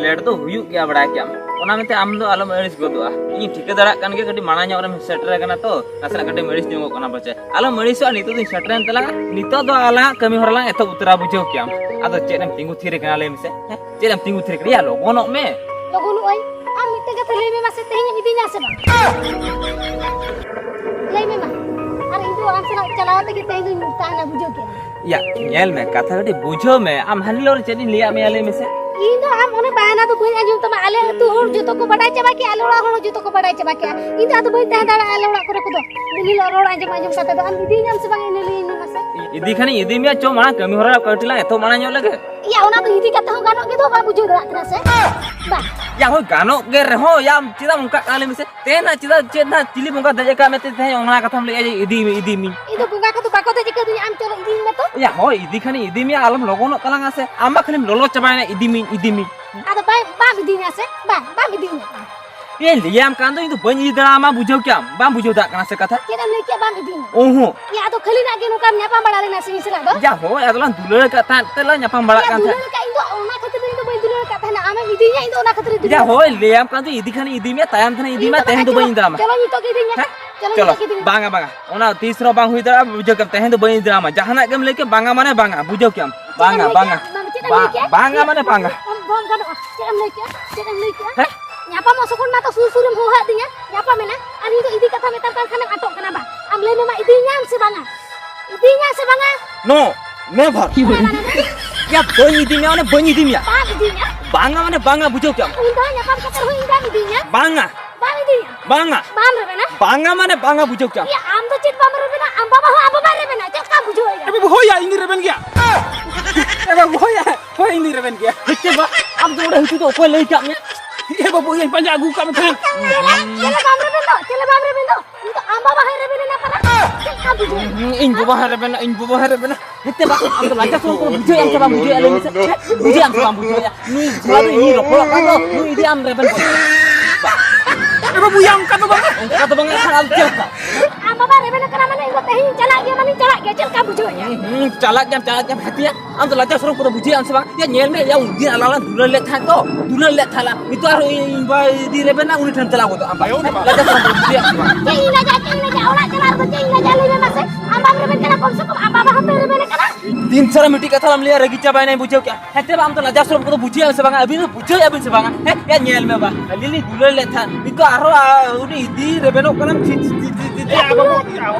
ᱞᱮᱴ ᱫᱚ ᱦᱩᱭᱩᱜ ᱜᱮᱭᱟ, ᱵᱟᱲᱟᱭ ᱠᱮᱜᱼᱟᱢ᱾ ᱚᱱᱟ ᱢᱮᱱᱛᱮ ᱟᱢ ᱫᱚ ᱟᱞᱚᱢ ᱟᱹᱲᱤᱥ ᱜᱚᱫᱚᱜᱼᱟ᱾ ᱤᱧ ᱴᱷᱤᱠᱟᱹ ᱫᱟᱲᱮᱭᱟᱜ ᱠᱟᱱ ᱜᱮᱭᱟ, ᱠᱟᱹᱴᱤᱡ ᱢᱟᱲᱟᱝ ᱧᱚᱜ ᱨᱮᱢ ᱥᱮᱴᱮᱨ ᱟᱠᱟᱱᱟ ᱛᱚ, ᱱᱟᱥᱮᱱᱟᱜ ᱠᱟᱹᱴᱤᱡ ᱮᱢ ᱟᱹᱲᱤᱥ ᱧᱚᱜᱚᱜ ᱠᱟᱱᱟ ᱯᱟᱪᱮ᱾ ᱟᱞᱚᱢ ᱟᱹᱲᱤᱥᱚᱜᱼᱟ, ᱱᱤᱛᱚᱜ ᱫᱚᱧ ᱥᱮᱴᱮᱨᱮᱱ ᱛᱟᱞᱟᱝᱟ᱾ ᱱᱤᱛᱚᱜ ᱫᱚ ᱟᱞᱟᱝᱟᱜ ᱠᱟᱹᱢᱤ ᱦᱚᱨᱟ ᱞᱟᱝ ᱮᱛᱚᱦᱚᱵ ᱩᱛᱟᱹᱨᱟ, ᱵᱩᱡᱷᱟᱹᱣ ᱠᱮᱜᱼᱟᱢ? ᱟᱫᱚ ᱪᱮᱫ ᱮᱢ ᱛᱤᱸᱜᱩ ᱛᱷᱤᱨ ᱟᱠᱟᱱᱟ, ᱞᱟᱹᱭ ᱢᱮᱥᱮ? ᱦᱮᱸ? ᱪᱮᱫ ᱮᱢ ᱛᱤᱸᱜᱩ ᱛᱷᱤᱨ ᱠᱟᱱᱟ? ᱭᱟ, ᱞᱚᱜᱚᱱᱚᱜ ᱢᱮ᱾ ᱞᱚᱜᱚᱱᱚᱜ ᱟᱹᱧ? ᱟᱢ ᱢᱤᱫᱴᱮᱡ ᱠᱟᱛᱷᱟ ᱞᱟᱹᱭ ᱢᱮ ᱢᱟᱥᱮ, ᱛᱮᱦᱮᱧ ᱮᱢ ᱤᱫᱤᱧᱟ ᱥᱮ ᱵᱟᱝ? ᱞᱟᱹᱭ ᱢᱮ ᱢᱟ᱾ ᱟᱨ ᱤᱧ ᱫᱚ ᱟᱢ ᱥᱟᱞᱟᱜ ᱪᱟᱞᱟᱣ ᱛᱮᱜᱮ ᱛᱮᱦᱮᱧ ᱫᱚᱧ ᱛᱟᱦᱮᱱᱟ, ᱵᱩᱡᱷᱟᱹᱣ ᱠᱮᱜᱼᱟ? ᱭᱟ, ᱧᱮᱞ ᱢᱮ, ᱠᱟᱛᱷᱟ ᱠᱟᱹᱴᱤᱡ ᱵᱩᱡᱷᱟᱹᱣ ᱢᱮ᱾ ᱟᱢ ᱦᱟᱹᱱᱤ ᱞᱚ ᱨᱮ ᱪᱮᱫ ᱤᱧ ᱞᱟᱹᱭᱟᱫ ᱢᱮᱭᱟ, ᱞᱟᱹᱭ ᱢᱮᱥᱮ? ᱤᱧ ᱫᱚ ᱟᱢ ᱚᱱᱟ ᱵᱟᱦᱟᱱᱟ ᱫᱚ ᱵᱟᱹᱧ ᱟᱸᱡᱚᱢ ᱛᱟᱢᱟ᱾ ᱟᱞᱮ ᱟᱹᱛᱩ ᱦᱚᱲ ᱡᱚᱛᱚ ᱠᱚ ᱵᱟᱰᱟᱭ ᱪᱟᱵᱟ ᱠᱮᱜᱼᱟ, ᱟᱞᱮ ᱚᱲᱟᱜ ᱦᱚᱲ ᱦᱚᱸ ᱡᱚᱛᱚ ᱠᱚ ᱵᱟᱰᱟᱭ ᱪᱟᱵᱟ ᱠᱮᱜᱼᱟ᱾ ᱤᱧ ᱫᱚ ᱟᱫᱚ ᱵᱟᱹᱧ ᱛᱟᱦᱮᱸ ᱫᱟᱲᱮᱭᱟᱜᱼᱟ ᱟᱞᱮ ᱚᱲᱟᱜ ᱠᱚᱨᱮ ᱠᱚᱫᱚ᱾ ᱩᱱᱤ ᱞᱚ ᱨᱚᱲ ᱟᱸᱡᱚᱢ ᱟᱸᱡᱚᱢ ᱠᱟᱛᱮ ᱫᱚ᱾ ᱟᱢ ᱤᱫᱤᱧᱟᱢ ᱥᱮ ᱵᱟᱝ, ᱤᱱᱟᱹ ᱞᱟᱹᱭᱟᱹᱧ ᱢᱮ ᱢᱟᱥᱮ᱾ ᱤᱫᱤ ᱠᱷᱟᱱᱤᱧ ᱤᱫᱤ ᱢᱮᱭᱟ, ᱪᱚ ᱢᱟᱲᱟᱝ ᱠᱟᱹᱢᱤ ᱦᱚᱨᱟ ᱠᱟᱹᱴᱤᱡ ᱞᱟᱝ ᱮᱛᱚᱦᱚᱵ ᱢᱟᱲᱟᱝ ᱧᱚᱜ ᱞᱮᱜᱮ᱾ ᱭᱟ, ᱚᱱᱟ ᱫᱚ ᱤᱫᱤ ᱠᱟᱛᱮ ᱦᱚᱸ ᱜᱟᱱᱚᱜ ᱜᱮ ᱫᱚ, ᱵᱟᱢ ᱵᱩᱡᱷᱟᱹᱣ ᱫᱟᱲᱮᱭᱟᱜ ᱠᱟᱱᱟ ᱥᱮ? ᱵᱟ᱾ ᱭᱟ, ᱦᱳᱭ, ᱜᱟᱱᱚᱜ ᱜᱮ ᱨᱮᱦᱚᱸ, ᱭᱟ, ᱟᱢ ᱪᱮᱫᱟᱜ ᱚᱱᱠᱟᱜ ᱠᱟᱱᱟ ᱞᱟᱹᱭ ᱢᱮᱥᱮ? ᱛᱮᱦᱮᱧ ᱱᱟᱜ ᱪᱮᱫᱟᱜ, ᱪᱮᱫ ᱱᱟᱜ ᱪᱤᱞᱤ ᱵᱚᱸᱜᱟ ᱫᱮᱡ ᱟᱠᱟᱫ ᱢᱮᱛᱮ ᱛᱮᱦᱮᱧ ᱚᱱᱟ ᱠᱟᱛᱷᱟᱢ ᱞᱟᱹᱭᱮᱜᱼᱟ ᱡᱮ ᱤᱫᱤ ᱢᱮ, ᱤᱫᱤ ᱢᱮ? ᱤᱧ ᱫᱚ ᱵᱚᱸᱜᱟ ᱠᱚᱫᱚ ᱵᱟᱠᱚ ᱫᱮᱡ ᱟᱠᱟᱫᱤᱧᱟ, ᱟᱢ ᱪᱚᱞᱚ ᱤᱫᱤᱧ ᱢᱮ ᱛᱚ᱾ ᱭᱟ, ᱦᱳᱭ, ᱤᱫᱤ ᱠᱷᱟᱱᱤᱧ ᱤᱫᱤ ᱢᱮᱭᱟ, ᱟᱞᱚᱢ ᱞᱚᱜᱚᱱᱚᱜ ᱛᱟᱞᱟᱝᱟ ᱥᱮ᱾ ᱟᱢ ᱢᱟ ᱠᱷᱟᱹᱞᱤᱢ ᱞᱚᱞᱚ ᱪᱟᱵᱟᱭᱮᱱᱟ, ᱤᱫᱤ ᱢᱤᱧ, ᱤᱫᱤ ᱢᱤᱧ᱾ ᱟᱫᱚ ᱵᱟᱭ, ᱵᱟᱢ ᱤᱫᱤᱧᱟ ᱥᱮ? ᱵᱟᱝ, ᱵᱟᱢ ᱤᱫᱤᱧᱟ᱾ ᱮ, ᱞᱟᱹᱭᱟᱢ ᱠᱟᱱ ᱫᱚ, ᱤᱧ ᱫᱚ ᱵᱟᱹᱧ ᱤᱫᱤ ᱫᱟᱲᱮᱭᱟᱢᱟ, ᱵᱩᱡᱷᱟᱹᱣ ᱠᱮᱜᱼᱟᱢ? ᱵᱟᱢ ᱵᱩᱡᱷᱟᱹᱣ ᱫᱟᱲᱮᱭᱟᱜ ᱠᱟᱱᱟ ᱥᱮ ᱠᱟᱛᱷᱟ? ᱪᱮᱫ ᱮᱢ ᱞᱟᱹᱭ ᱠᱮᱜᱼᱟ, ᱵᱟᱢ ᱤᱫᱤᱧᱟ? ᱚᱦᱚᱸ᱾ ᱭᱟ, ᱟᱫᱚ ᱠᱷᱟᱹᱞᱤ ᱱᱟᱜ ᱜᱮ ᱱᱚᱝᱠᱟᱢ ᱧᱟᱯᱟᱢ ᱵᱟᱲᱟ ᱞᱮᱱᱟ ᱥᱮ ᱤᱧ ᱥᱟᱞᱟᱜ ᱫᱚ? ᱭᱟ, ᱦᱳᱭ, ᱟᱫᱚ ᱞᱟᱝ ᱫᱩᱞᱟᱹᱲ ᱟᱠᱟᱫ ᱛᱟᱦᱮᱸᱫ ᱛᱮ ᱞᱟᱝ ᱧᱟᱯᱟᱢ ᱵᱟᱲᱟᱜ ᱭᱟ, ᱠᱟᱱ ᱫᱩᱞᱟᱹᱲ ᱛᱟᱦᱮᱸᱫ᱾ ᱞᱮᱠᱟ ᱤᱧ ᱫᱚ ᱚᱱᱟ ᱠᱷᱟᱹᱛᱤᱨ ᱫᱚ ᱤᱧ ᱫᱚ ᱵᱟᱹᱧ ᱫᱩᱞᱟᱹᱲ ᱟᱠᱟᱫ ᱛᱟᱦᱮᱱᱟ, ᱟᱢᱮᱢ ᱤᱫᱤᱧᱟ, ᱤᱧ ᱫᱚ ᱚᱱᱟ ᱠᱷᱟᱹᱛᱤᱨ ᱤᱧ ᱭᱟ, ᱫᱩᱞᱟᱹᱲ ᱦᱳᱭ, ᱟᱠᱟᱫ ᱞᱟᱹᱭᱟᱢ ᱠᱟᱱ ᱫᱚ, ᱤᱫᱤ ᱠᱷᱟᱱ ᱤᱫᱤ ᱢᱮᱭᱟ, ᱛᱟᱭᱚᱢ ᱛᱮ ᱤᱫᱤ ᱤᱧ ᱫᱚ ᱢᱮᱭᱟ, ᱵᱟᱠᱷᱟᱡ ᱛᱮᱦᱮᱧ ᱫᱚ ᱪᱚᱞᱚ, ᱵᱟᱹᱧ ᱤᱫᱤ ᱫᱟᱲᱮᱭᱟᱢᱟ᱾ ᱪᱚᱞᱚ, ᱦᱮᱸ? ᱱᱤᱛᱚᱜ ᱜᱮ ᱤᱫᱤᱧ ᱢᱮ᱾ ᱪᱚᱞᱚ, ᱪᱚᱞᱚ, ᱪᱚᱞᱚ, ᱱᱤᱛᱚᱜ ᱜᱮ ᱤᱫᱤᱧ ᱢᱮ᱾ ᱵᱟᱝᱟ, ᱵᱟᱝᱟ, ᱚᱱᱟ ᱛᱤᱥ ᱨᱮᱦᱚᱸ ᱵᱟᱝ ᱦᱩᱭ ᱫᱟᱲᱮᱭᱟᱜᱼᱟ, ᱵᱩᱡᱷᱟᱹᱣ ᱠᱮᱜᱼᱟᱢ? ᱛᱮᱦᱮᱧ ᱫᱚ ᱵᱟᱹᱧ ᱤᱫᱤ ᱫᱟᱲᱮᱭᱟᱢᱟ, ᱡᱟᱦᱟᱱᱟᱜ ᱜᱮᱢ ᱞᱟᱹᱭ ᱠᱮᱫ, ᱵᱟᱝᱟ ᱢᱟᱱᱮ ᱵᱟᱝᱟ, ᱵᱩᱡᱷᱟᱹᱣ ᱠᱮᱜᱼᱟᱢ? ᱪᱮᱫ ᱮᱢ ᱵᱟᱝᱟ, ᱞᱟᱹᱭ ᱵᱟᱝᱟ, ᱠᱮᱜᱼᱟ? ᱵᱟᱝᱟ ᱢᱟᱱᱮ ᱵᱟᱝᱟ᱾ ᱵᱟᱢ, ᱵᱟᱢ ᱜᱟᱱᱚᱜᱼᱟ᱾ ᱪᱮᱫ ᱮᱢ ᱞᱟᱹᱭ ᱠᱮᱜᱼᱟ? ᱪᱮᱫ ᱮᱢ ᱞᱟᱹᱭ ᱠᱮᱜᱼᱟ? ᱦᱮᱸ? ᱧᱟᱯᱟᱢᱚᱜ ᱥᱚᱠᱚᱱ ᱢᱟ ᱛᱚ ᱥᱩᱨ ᱥᱩᱨ ᱨᱮᱢ ᱦᱚᱦᱚ ᱟᱹᱫᱤᱧᱟ, ᱧᱟᱯᱟᱢ ᱮᱱᱟ, ᱟᱨ ᱤᱧ ᱫᱚ ᱤᱫᱤ ᱠᱟᱛᱷᱟ ᱢᱮᱛᱟᱢ ᱠᱟᱱ ᱠᱷᱟᱱᱮᱢ ᱟᱴᱚᱜ ᱠᱟᱱᱟ ᱵᱟᱝ? ᱟᱢ ᱞᱟᱹᱭ ᱢᱮ ᱢᱟ, ᱤᱫᱤᱧᱟᱢ ᱥᱮ ᱵᱟᱝᱟ? ᱤᱫᱤᱧᱟ ᱥᱮ ᱵᱟᱝᱟ? No, never. ᱦᱮᱸ, ᱢᱟᱱᱮ? ᱭᱟ, ᱵᱟᱹᱧ ᱤᱫᱤ ᱢᱮᱭᱟ, ᱢᱟᱱᱮ ᱵᱟᱹᱧ ᱤᱫᱤ ᱢᱮᱭᱟ᱾ ᱵᱟᱢ ᱤᱫᱤᱧᱟ? ᱵᱟᱝᱟ, ᱢᱟᱱᱮ ᱵᱟᱝᱟ, ᱵᱩᱡᱷᱟᱹᱣ ᱠᱮᱜᱼᱟᱢ? ᱩᱱ ᱫᱚ ᱧᱟᱯᱟᱢ ᱠᱟᱛᱮ ᱨᱮᱦᱚᱸ ᱤᱧ ᱵᱟᱢ ᱤᱫᱤᱧᱟ? ᱵᱟᱝᱟ᱾ ᱵᱟᱢ ᱤᱫᱤᱧᱟ? ᱵᱟᱝᱟ᱾ ᱵᱟᱢ ᱨᱮᱵᱮᱱᱟ? ᱵᱟᱝᱟ, ᱢᱟᱱᱮ ᱵᱟᱝᱟ, ᱵᱩᱡᱷᱟᱹᱣ ᱠᱮᱜᱼᱟᱢ? ᱭᱟ, ᱟᱢ ᱫᱚ ᱪᱮᱫ ᱵᱟᱢ ᱨᱮᱵᱮᱱᱟ? ᱟᱢ ᱵᱟᱵᱟ ᱦᱚᱸ ᱟᱢ ᱵᱟᱵᱟᱭ ᱨᱮᱵᱮᱱᱟ, ᱪᱮᱫ ᱞᱮᱠᱟᱢ ᱵᱩᱡᱷᱟᱹᱣᱮᱫᱼᱟ? ᱮ ᱵᱟᱹᱵᱩ, ᱦᱳᱭ ᱭᱟ, ᱤᱧ ᱫᱩᱧ ᱨᱮᱵᱮᱱ ᱜᱮᱭᱟ᱾ ᱮ ᱵᱟᱹᱵᱩ, ᱦᱳᱭ ᱭᱟ, ᱦᱳᱭ, ᱤᱧ ᱫᱩᱧ ᱨᱮᱵᱮᱱ ᱜᱮᱭᱟ᱾ ᱦᱮᱸ, ᱪᱮᱫ ᱵᱟ? ᱟᱢ ᱫᱚ ᱚᱸᱰᱮ ᱦᱤᱡᱩᱜ ᱫᱚ ᱚᱠᱚᱭ ᱞᱟᱹᱭ ᱠᱟᱜ ᱢᱮᱭᱟ? ᱮ ᱵᱟᱹᱵᱩ, ᱤᱧ ᱯᱟᱸᱡᱟ ᱟᱹᱜᱩ ᱠᱟᱜ ᱢᱮ ᱛᱟᱦᱮᱸᱫ᱾ ᱪᱮᱫ ᱞᱮ ᱵᱟᱢ ᱨᱮᱵᱮᱱ ᱫᱚ? ᱪᱮᱫ ᱞᱮ ᱵᱟᱢ ᱨᱮᱵᱮᱱ ᱫᱚ? ᱤᱧ ᱫᱚ ᱟᱢ ᱵᱟᱵᱟ ᱦᱚᱸᱭ ᱨᱮᱵᱮᱱ ᱮᱱᱟ ᱯᱟᱨᱟ᱾ ᱪᱮᱫ ᱞᱮᱠᱟ ᱵᱩᱡᱷᱟᱹᱣ? ᱤᱧ ᱵᱟᱵᱟ ᱦᱚᱸᱭ ᱨᱮᱵᱮᱱᱟ, ᱤᱧ ᱵᱟᱵᱟ ᱦᱚᱸᱭ ᱨᱮᱵᱮᱱᱟ᱾ ᱦᱮᱸᱛᱮ ᱵᱟ, ᱟᱢ ᱫᱚ ᱞᱟᱡᱟ ᱥᱚᱨᱚᱢ ᱠᱚᱫᱚ ᱵᱩᱡᱷᱟᱹᱣ ᱮᱫ ᱟᱢ ᱥᱮ ᱵᱟᱢ ᱵᱩᱡᱷᱟᱹᱣ ᱮᱫ? ᱞᱟᱹᱭ ᱢᱮᱥᱮ᱾ ᱵᱩᱡᱷᱟᱹᱣ ᱮᱫ ᱟᱢ ᱥᱮ ᱵᱟᱢ ᱵᱩᱡᱷᱟᱹᱣ ᱮᱫ? ᱱᱩᱭ ᱡᱷᱟᱲᱟ ᱫᱚ ᱤᱧ ᱨᱚᱯᱚᱲᱚᱜ ᱠᱟᱱ ᱫᱚ, ᱱᱩᱭ ᱤᱫᱤ ᱟᱢ ᱨᱮᱵᱮᱱ ᱠᱚ᱾ ᱮ ᱵᱟᱹᱵᱩ, ᱭᱟ, ᱚᱱᱠᱟ ᱫᱚ ᱵᱟᱝᱟ᱾ ᱚᱱᱠᱟ ᱫᱚ ᱵᱟᱝᱟ, ᱮᱱᱠᱷᱟᱱ ᱟᱫᱚ ᱪᱮᱫ ᱞᱮᱠᱟ? ᱟᱢ ᱵᱟᱵᱟ ᱨᱮᱵᱮᱱ ᱠᱟᱱᱟ ᱢᱟᱱᱮ ᱤᱧ ᱫᱚ ᱛᱮᱦᱮᱧ ᱪᱟᱞᱟᱜ ᱜᱮᱭᱟ, ᱢᱟᱱᱮᱧ ᱪᱟᱞᱟᱜ ᱜᱮᱭᱟ᱾ ᱪᱮᱫ ᱞᱮᱠᱟ ᱵᱩᱡᱷᱟᱹᱣ ᱮᱫᱼᱟ? ᱦᱩᱸ, ᱦᱩᱸ, ᱪᱟᱞᱟᱜ ᱜᱮᱭᱟᱢ, ᱪᱟᱞᱟᱜ ᱜᱮᱭᱟᱢ, ᱦᱟᱹᱛᱤᱭᱟ᱾ ᱟᱢ ᱫᱚ ᱞᱟᱡᱟ ᱥᱚᱨᱚᱢ ᱠᱚᱫᱚ ᱵᱩᱡᱷᱟᱹᱣ ᱮᱫ ᱟᱢ ᱥᱮ ᱵᱟᱝ? ᱭᱟ, ᱧᱮᱞ ᱢᱮ, ᱭᱟ, ᱩᱱᱫᱤᱱ ᱟᱞᱟᱝ ᱞᱟᱝ ᱫᱩᱞᱟᱹᱲ ᱞᱮᱫ ᱛᱟᱦᱮᱸᱫ ᱛᱚ, ᱫᱩᱞᱟᱹᱲ ᱞᱮᱫ ᱛᱟᱦᱮᱸᱫ ᱞᱟᱝ᱾ ᱱᱤᱛᱚᱜ ᱟᱨᱦᱚᱸ ᱤᱧ ᱵᱟ ᱤᱫᱤ ᱨᱮᱵᱮᱱᱟ, ᱩᱱᱤ ᱴᱷᱮᱱ ᱪᱟᱞᱟᱣ ᱜᱚᱫᱚᱜ ᱟᱢ᱾ ᱞᱟᱡᱟ ᱥᱚᱨᱚᱢ ᱠᱚᱫᱚ ᱵᱩᱡᱷᱟᱹᱣ ᱮᱫ ᱟᱢ ᱥᱮ ᱵᱟᱝ? ᱪᱮᱫ ᱤᱧ ᱞᱟᱡᱟᱜᱼᱟ, ᱪᱮᱫ ᱤᱧ ᱞᱟᱡᱟᱜᱼᱟ? ᱚᱲᱟᱜ ᱪᱟᱞᱟᱜ ᱨᱮᱫᱚ ᱪᱮᱫ ᱤᱧ ᱞᱟᱡᱟᱜᱼᱟ? ᱞᱟᱹᱭ ᱢᱮ ᱢᱟᱥᱮ᱾ ᱟᱢ ᱵᱟᱢ ᱨᱮᱵᱮᱱ ᱠᱟᱱᱟ, ᱠᱚᱢ ᱥᱮ ᱠᱚᱢ ᱟᱢ ᱵᱟᱵᱟ ᱦᱚᱸᱛᱚᱭ ᱨᱮᱵᱮᱱ ᱠᱟᱱᱟ᱾ ᱛᱤᱱ ᱥᱟᱨᱟ ᱢᱤᱫᱴᱤᱡ ᱠᱟᱛᱷᱟ ᱵᱟᱢ ᱞᱟᱹᱭᱟ, ᱨᱟᱹᱜᱤ ᱪᱟᱵᱟᱭᱮᱱᱟᱹᱧ, ᱵᱩᱡᱷᱟᱹᱣ ᱠᱮᱜᱼᱟ᱾ ᱦᱮᱸ ᱛᱮ ᱵᱟ, ᱟᱢ ᱫᱚ ᱞᱟᱡᱟ ᱥᱚᱨᱚᱢ ᱠᱚᱫᱚ ᱵᱩᱡᱷᱟᱹᱣ ᱟᱢ ᱥᱮ ᱵᱟᱝᱟ? ᱟᱹᱵᱤᱱ ᱫᱚ ᱵᱩᱡᱷᱟᱹᱣ ᱟᱹᱵᱤᱱ ᱥᱮ ᱵᱟᱝᱟ? ᱦᱮᱸ, ᱭᱟ, ᱧᱮᱞ ᱢᱮ ᱵᱟ, ᱟᱹᱞᱤᱧ ᱞᱤᱧ ᱫᱩᱞᱟᱹᱲ ᱞᱮᱫ ᱛᱟᱦᱮᱸᱫ, ᱱᱤᱛᱚᱜ ᱟᱨᱦᱚᱸ, ᱟ, ᱩᱱᱤ ᱤᱫᱤ ᱨᱮᱵᱮᱱᱚᱜ ᱠᱟᱱᱟᱢ, ᱪᱷᱤ, ᱪᱷᱤ, ᱪᱷᱤ, ᱪᱷᱤ, ᱪᱷᱤ, ᱮ, ᱵᱟᱹᱵᱩ,